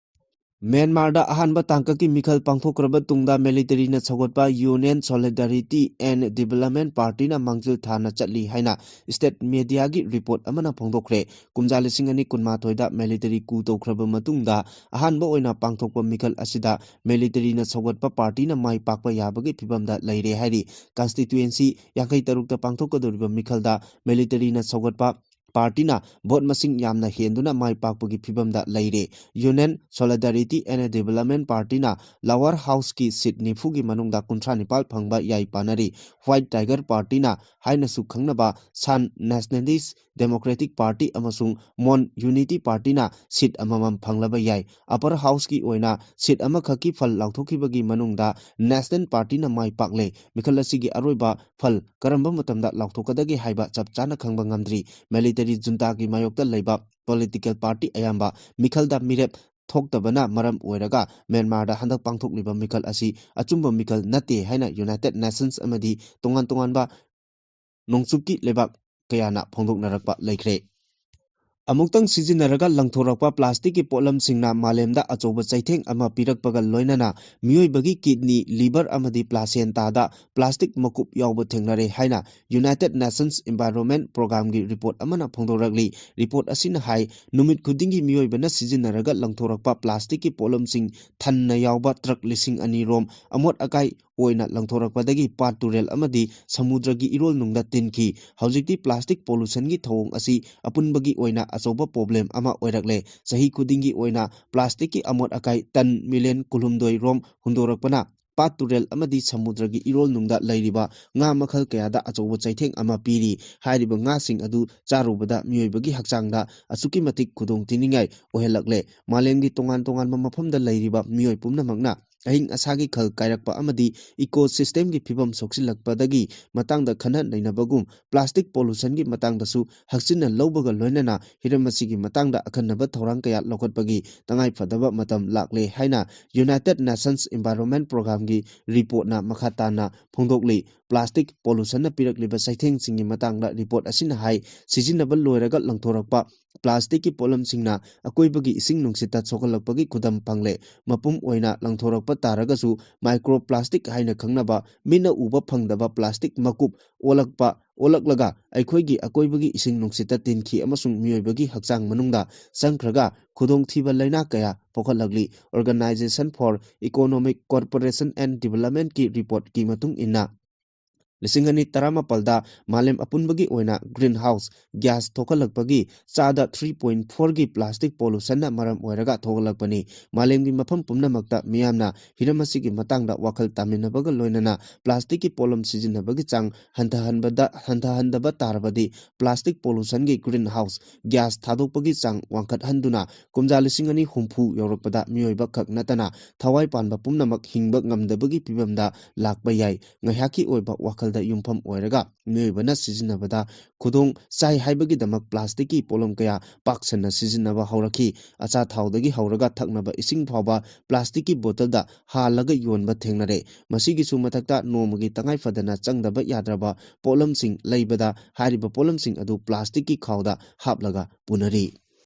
ꯃ꯭ꯌꯥꯟꯃꯥꯔꯗ ꯑꯍꯥꯟꯕ ꯇꯥꯡꯀꯛꯀꯤ ꯃꯤꯈꯜ ꯄꯥꯡꯊꯣꯛꯈ꯭ꯔꯕ ꯇꯨꯡꯗ militaryꯅ ꯁꯧꯒꯠꯄ Union Solidarity and Development Partyꯅ ꯃꯥꯡꯖꯤꯜ ꯊꯥꯅ ꯆꯠꯂꯤ ꯍꯥꯏꯅ state mediaꯒꯤ report ꯑꯃꯅ ꯐꯣꯡꯗꯣꯛꯈ꯭ꯔꯦ꯫ ꯀꯨꯝꯖꯥ ꯂꯤꯁꯤꯡ ꯑꯅꯤ ꯀꯨꯟꯃꯥꯊꯣꯏꯗ military coup ꯇꯧꯈ꯭ꯔꯕ ꯃꯇꯨꯡꯗ ꯑꯍꯥꯟꯕ ꯑꯣꯏꯅ ꯄꯥꯡꯊꯣꯛꯄ ꯃꯤꯈꯜ ꯑꯁꯤꯗ militaryꯅ ꯁꯧꯒꯠꯄ partyꯅ ꯃꯥꯏ ꯄꯥꯛꯄ ꯌꯥꯕꯒꯤ ꯐꯤꯕꯝꯗ ꯂꯩꯔꯦ ꯍꯥꯏꯔꯤ꯫ Constituency ꯌꯥꯡꯈꯩ ꯇꯔꯨꯛꯇ ꯄꯥꯡꯊꯣꯛꯀꯗꯧꯔꯤꯕ ꯃꯤꯈꯜꯗ militaryꯅ ꯁꯧꯒꯠꯄ partyꯅ vote ꯃꯁꯤꯡ ꯌꯥꯝꯅ ꯍꯦꯟꯗꯨꯅ ꯃꯥꯏ ꯄꯥꯛꯄꯒꯤ ꯐꯤꯕꯝꯗ ꯂꯩꯔꯦ꯫ Union Solidarity and Development Partyꯅ lower houseꯀꯤ seat ꯅꯤꯐꯨꯒꯤ ꯃꯅꯨꯡꯗ ꯀꯨꯟꯊ꯭ꯔꯥ ꯅꯤꯄꯥꯜ ꯐꯪꯕ ꯌꯥꯏ ꯄꯥꯅꯔꯤ꯫ White Tiger Partyꯅ ꯍꯥꯏꯅꯁꯨ ꯈꯪꯅꯕ Shan Nationalist Democratic Party ꯑꯃꯁꯨꯡ Mon Unity Partyꯅ seat ꯑꯃꯃꯝ ꯐꯪꯂꯕ ꯌꯥꯏ꯫ Upper houseꯀꯤ ꯑꯣꯏꯅ seat ꯑꯃꯈꯛꯀꯤ ꯐꯜ ꯂꯥꯎꯊꯣꯛꯈꯤꯕꯒꯤ ꯃꯅꯨꯡꯗ National Partyꯅ ꯃꯥꯏ ꯄꯥꯛꯂꯦ꯫ ꯃꯤꯈꯜ ꯑꯁꯤꯒꯤ ꯑꯔꯣꯏꯕ ꯐꯜ ꯀꯔꯝꯕ ꯃꯇꯝꯗ ꯂꯥꯎꯊꯣꯛꯀꯗꯒꯦ ꯍꯥꯏꯕ ꯆꯞ ꯆꯥꯅ ꯈꯪꯕ ꯉꯝꯗ꯭ꯔꯤ꯫ Military juntaꯒꯤ ꯃꯥꯌꯣꯛꯇ ꯂꯩꯕ political party ꯑꯌꯥꯝꯕ ꯃꯤꯈꯜꯗ ꯃꯤꯔꯦꯞ ꯊꯣꯛꯇꯕꯅ ꯃꯔꯝ ꯑꯣꯏꯔꯒ ꯃ꯭ꯌꯥꯟꯃꯥꯔꯗ ꯍꯟꯗꯛ ꯄꯥꯡꯊꯣꯛꯂꯤꯕ ꯃꯤꯈꯜ ꯑꯁꯤ ꯑꯆꯨꯝꯕ ꯃꯤꯈꯜ ꯅꯠꯇꯦ ꯍꯥꯏꯅ United Nations ꯑꯃꯗꯤ ꯇꯣꯉꯥꯟ ꯇꯣꯉꯥꯟꯕ ꯅꯣꯡꯆꯨꯞꯀꯤ ꯂꯩꯕꯥꯛ ꯀꯌꯥꯅ ꯐꯣꯡꯗꯣꯛꯅꯔꯛꯄ ꯂꯩꯈ꯭ꯔꯦ꯫ ꯑꯃꯨꯛꯇꯪ ꯁꯤꯖꯤꯟꯅꯔꯒ ꯂꯪꯊꯣꯔꯛꯄ plasticꯀꯤ ꯄꯣꯠꯂꯝꯁꯤꯡꯅ ꯃꯥꯂꯦꯝꯗ ꯑꯆꯧꯕ ꯆꯩꯊꯦꯡ ꯑꯃ ꯄꯤꯔꯛꯄꯒ ꯂꯣꯏꯅꯅ ꯃꯤꯑꯣꯏꯕꯒꯤ kidney, liver ꯑꯃꯗꯤ placentada plastic ꯃꯀꯨꯞ ꯌꯥꯎꯕ ꯊꯦꯡꯅꯔꯦ ꯍꯥꯏꯅ United Nations Environment Programmeꯒꯤ report ꯑꯃꯅ ꯐꯣꯡꯗꯣꯔꯛꯂꯤ꯫ Report ꯑꯁꯤꯅ ꯍꯥꯏ, ꯅꯨꯃꯤꯠ ꯈꯨꯗꯤꯡꯒꯤ ꯃꯤꯑꯣꯏꯕꯅ ꯁꯤꯖꯤꯟꯅꯔꯒ ꯂꯪꯊꯣꯔꯛꯄ plasticꯀꯤ ꯄꯣꯠꯂꯝꯁꯤꯡ ꯊꯟꯅ ꯌꯥꯎꯕ truck ꯂꯤꯁꯤꯡ ꯑꯅꯤ ꯔꯣꯝ ꯑꯃꯣꯠ ꯑꯀꯥꯏ ꯑꯣꯏꯅ ꯂꯪꯊꯣꯔꯛꯄꯗꯒꯤ ꯄꯥꯠ ꯇꯨꯔꯦꯜ ꯑꯃꯗꯤ ꯁꯃꯨꯗ꯭ꯔꯒꯤ ꯏꯔꯣꯜꯅꯨꯡꯗ ꯇꯤꯟꯈꯤ꯫ ꯍꯧꯖꯤꯛꯇꯤ plastic pollutionꯒꯤ ꯊꯧꯑꯣꯡ ꯑꯁꯤ ꯑꯄꯨꯟꯕꯒꯤ ꯑꯣꯏꯅ ꯑꯆꯧꯕ problem ꯑꯃ ꯑꯣꯏꯔꯛꯂꯦ꯫ ꯆꯍꯤ ꯈꯨꯗꯤꯡꯒꯤ ꯑꯣꯏꯅ plasticꯀꯤ ꯑꯃꯣꯠ ꯑꯀꯥꯏ ꯇꯟ million ꯀꯨꯟꯍꯨꯝꯗꯣꯏ ꯔꯣꯝ ꯍꯨꯟꯗꯣꯔꯛꯄꯅ ꯄꯥꯠ ꯇꯨꯔꯦꯜ ꯑꯃꯗꯤ ꯁꯃꯨꯗ꯭ꯔꯒꯤ ꯏꯔꯣꯜꯅꯨꯡꯗ ꯂꯩꯔꯤꯕ ꯉꯥ ꯃꯈꯜ ꯀꯌꯥꯗ ꯑꯆꯧꯕ ꯆꯩꯊꯦꯡ ꯑꯃ ꯄꯤꯔꯤ꯫ ꯍꯥꯏꯔꯤꯕ ꯉꯥꯁꯤꯡ ꯑꯗꯨ ꯆꯥꯔꯨꯕꯗ ꯃꯤꯑꯣꯏꯕꯒꯤ ꯍꯛꯆꯥꯡꯗ ꯑꯁꯨꯛꯀꯤ ꯃꯇꯤꯛ ꯈꯨꯗꯣꯡꯊꯤꯅꯤꯡꯉꯥꯏ ꯑꯣꯏꯍꯜꯂꯛꯂꯦ꯫ ꯃꯥꯂꯦꯝꯒꯤ ꯇꯣꯉꯥꯟ ꯇꯣꯉꯥꯟꯕ ꯃꯐꯝꯗ ꯂꯩꯔꯤꯕ ꯃꯤꯑꯣꯏ ꯄꯨꯝꯅꯃꯛꯅ ꯑꯏꯪ ꯑꯁꯥꯒꯤ ꯈꯜ ꯀꯥꯏꯔꯛꯄ ꯑꯃꯗꯤ ꯏꯀꯣ ꯁꯤꯁꯇꯦꯝꯒꯤ ꯐꯤꯕꯝ ꯁꯣꯛꯆꯤꯜꯂꯛꯄꯗꯒꯤ ꯃꯇꯥꯡꯗ ꯈꯟꯅ ꯅꯩꯅꯕꯒꯨꯝ, ꯄ꯭ꯂꯥꯁꯇꯤꯛ ꯄꯣꯂꯨꯁꯟꯒꯤ ꯃꯇꯥꯡꯗꯁꯨ ꯍꯛꯆꯤꯟꯅ ꯂꯧꯕꯒ ꯂꯣꯏꯅꯅ ꯍꯤꯔꯝ ꯑꯁꯤꯒꯤ ꯃꯇꯥꯡꯗ ꯑꯈꯟꯅꯕ ꯊꯧꯔꯥꯡ ꯀꯌꯥ ꯂꯧꯈꯠꯄꯒꯤ ꯇꯉꯥꯏꯐꯗꯕ ꯃꯇꯝ ꯂꯥꯛꯂꯦ ꯍꯥꯏꯅ United Nations Environment Programꯒꯤ ꯔꯤꯄꯣꯔꯠꯅ ꯃꯈꯥ ꯇꯥꯅ ꯐꯣꯡꯗꯣꯛꯂꯤ꯫ ꯄ꯭ꯂꯥꯁꯇꯤꯛ ꯄꯣꯂꯨꯁꯟꯅ ꯄꯤꯔꯛꯂꯤꯕ ꯆꯩꯊꯦꯡꯁꯤꯡꯒꯤ ꯃꯇꯥꯡꯗ ꯔꯤꯄꯣꯔꯠ ꯑꯁꯤꯅ ꯍꯥꯏ, ꯁꯤꯖꯤꯟꯅꯕ ꯂꯣꯏꯔꯒ ꯂꯪꯊꯣꯔꯛꯄ ꯄ꯭ꯂꯥꯁꯇꯤꯛꯀꯤ ꯄꯣꯠꯂꯝꯁꯤꯡꯅ ꯑꯀꯣꯏꯕꯒꯤ ꯏꯁꯤꯡ ꯅꯨꯡꯁꯤꯠꯇ ꯁꯣꯛꯍꯜꯂꯛꯄꯒꯤ ꯈꯨꯗꯝ ꯐꯪꯂꯦ꯫ ꯃꯄꯨꯝ ꯑꯣꯏꯅ ꯂꯪꯊꯣꯔꯛꯄ ꯇꯥꯔꯒꯁꯨ, ꯃꯥꯏꯀ꯭ꯔꯣ ꯄ꯭ꯂꯥꯁꯇꯤꯛ ꯍꯥꯏꯅ ꯈꯪꯅꯕ ꯃꯤꯠꯅ ꯎꯕ ꯐꯪꯗꯕ ꯄ꯭ꯂꯥꯁꯇꯤꯛ ꯃꯀꯨꯞ ꯑꯣꯜꯂꯛꯄ, ꯑꯣꯜꯂꯛꯂꯒ ꯑꯩꯈꯣꯏꯒꯤ ꯑꯀꯣꯏꯕꯒꯤ ꯏꯁꯤꯡ ꯅꯨꯡꯁꯤꯠꯇ ꯇꯤꯟꯈꯤ ꯑꯃꯁꯨꯡ ꯃꯤꯑꯣꯏꯕꯒꯤ ꯍꯛꯆꯥꯡ ꯃꯅꯨꯡꯗ ꯆꯪꯈ꯭ꯔꯒ ꯈꯨꯗꯣꯡꯊꯤꯕ ꯂꯥꯏꯅꯥ ꯀꯌꯥ ꯄꯣꯛꯍꯜꯂꯛꯂꯤ꯫ Organization for Economic Cooperation and Developmentꯀꯤ ꯔꯤꯄꯣꯔꯠꯀꯤ ꯃꯇꯨꯡ ꯏꯟꯅ, ꯂꯤꯁꯤꯡ ꯑꯅꯤ ꯇꯔꯥꯃꯥꯄꯜꯗ ꯃꯥꯂꯦꯝ ꯑꯄꯨꯟꯕꯒꯤ ꯑꯣꯏꯅ ꯒ꯭ꯔꯤꯟ ꯍꯥꯎꯁ ꯒ꯭ꯌꯥꯁ ꯊꯣꯛꯍꯜꯂꯛꯄꯒꯤ ꯆꯥꯗ three point fourꯒꯤ ꯄ꯭ꯂꯥꯁꯇꯤꯛ ꯄꯣꯂꯨꯁꯟꯅ ꯃꯔꯝ ꯑꯣꯏꯔꯒ ꯊꯣꯛꯍꯜꯂꯛꯄꯅꯤ꯫ ꯃꯥꯂꯦꯝꯒꯤ ꯃꯐꯝ ꯄꯨꯝꯅꯃꯛꯇ ꯃꯤꯌꯥꯝꯅ ꯍꯤꯔꯝ ꯑꯁꯤꯒꯤ ꯃꯇꯥꯡꯗ ꯋꯥꯈꯜ ꯇꯥꯃꯤꯟꯅꯕꯒ ꯂꯣꯏꯅꯅ ꯄ꯭ꯂꯥꯁꯇꯤꯛꯀꯤ ꯄꯣꯠꯂꯝ ꯁꯤꯖꯤꯟꯅꯕꯒꯤ ꯆꯥꯡ ꯍꯟꯊꯍꯟꯕꯗ, ꯍꯟꯊꯍꯟꯗꯕ ꯇꯥꯔꯕꯗꯤ ꯄ꯭ꯂꯥꯁꯇꯤꯛ ꯄꯣꯂꯨꯁꯟꯒꯤ ꯒ꯭ꯔꯤꯟ ꯍꯥꯎꯁ ꯒ꯭ꯌꯥꯁ ꯊꯥꯗꯣꯛꯄꯒꯤ ꯆꯥꯡ ꯋꯥꯡꯈꯠꯍꯟꯗꯨꯅ ꯀꯨꯝꯖꯥ ꯂꯤꯁꯤꯡ ꯑꯅꯤ ꯍꯨꯝꯐꯨ ꯌꯧꯔꯛꯄꯗ ꯃꯤꯑꯣꯏꯕ ꯈꯛ ꯅꯠꯇꯅ ꯊꯋꯥꯏ ꯄꯥꯟꯕ ꯄꯨꯝꯅꯃꯛ ꯍꯤꯡꯕ ꯉꯝꯗꯕꯒꯤ ꯐꯤꯕꯝꯗ ꯂꯥꯛꯄ ꯌꯥꯏ꯫ ꯉꯥꯏꯍꯥꯛꯀꯤ ꯑꯣꯏꯕ ꯋꯥꯈꯜꯗ ꯌꯨꯝꯐꯝ ꯑꯣꯏꯔꯒ ꯃꯤꯑꯣꯏꯕꯅ ꯁꯤꯖꯤꯟꯅꯕꯗ ꯈꯨꯗꯣꯡ ꯆꯥꯏ ꯍꯥꯏꯕꯒꯤꯗꯃꯛ ꯄ꯭ꯂꯥꯁꯇꯤꯛꯀꯤ ꯄꯣꯠꯂꯝ ꯀꯌꯥ ꯄꯥꯛ ꯁꯟꯅ ꯁꯤꯖꯤꯟꯅꯕ ꯍꯧꯔꯛꯈꯤ꯫ ꯑꯆꯥ ꯊꯥꯎꯗꯒꯤ ꯍꯧꯔꯒ ꯊꯛꯅꯕ ꯏꯁꯤꯡ ꯐꯥꯎꯕ ꯄ꯭ꯂꯥꯁꯇꯤꯛꯀꯤ ꯕꯣꯇꯜꯗ ꯍꯥꯜꯂꯒ ꯌꯣꯟꯕ ꯊꯦꯡꯅꯔꯦ꯫ ꯃꯁꯤꯒꯤꯁꯨ ꯃꯊꯛꯇ ꯅꯣꯡꯃꯒꯤ ꯇꯉꯥꯏ ꯐꯗꯅ ꯆꯪꯗꯕ ꯌꯥꯗ꯭ꯔꯕ ꯄꯣꯠꯂꯝꯁꯤꯡ ꯂꯩꯕꯗ ꯍꯥꯏꯔꯤꯕ ꯄꯣꯠꯂꯝꯁꯤꯡ ꯑꯗꯨ ꯄ꯭ꯂꯥꯁꯇꯤꯛꯀꯤ ꯈꯥꯎꯗ ꯍꯥꯞꯂꯒ ꯄꯨꯅꯔꯤ꯫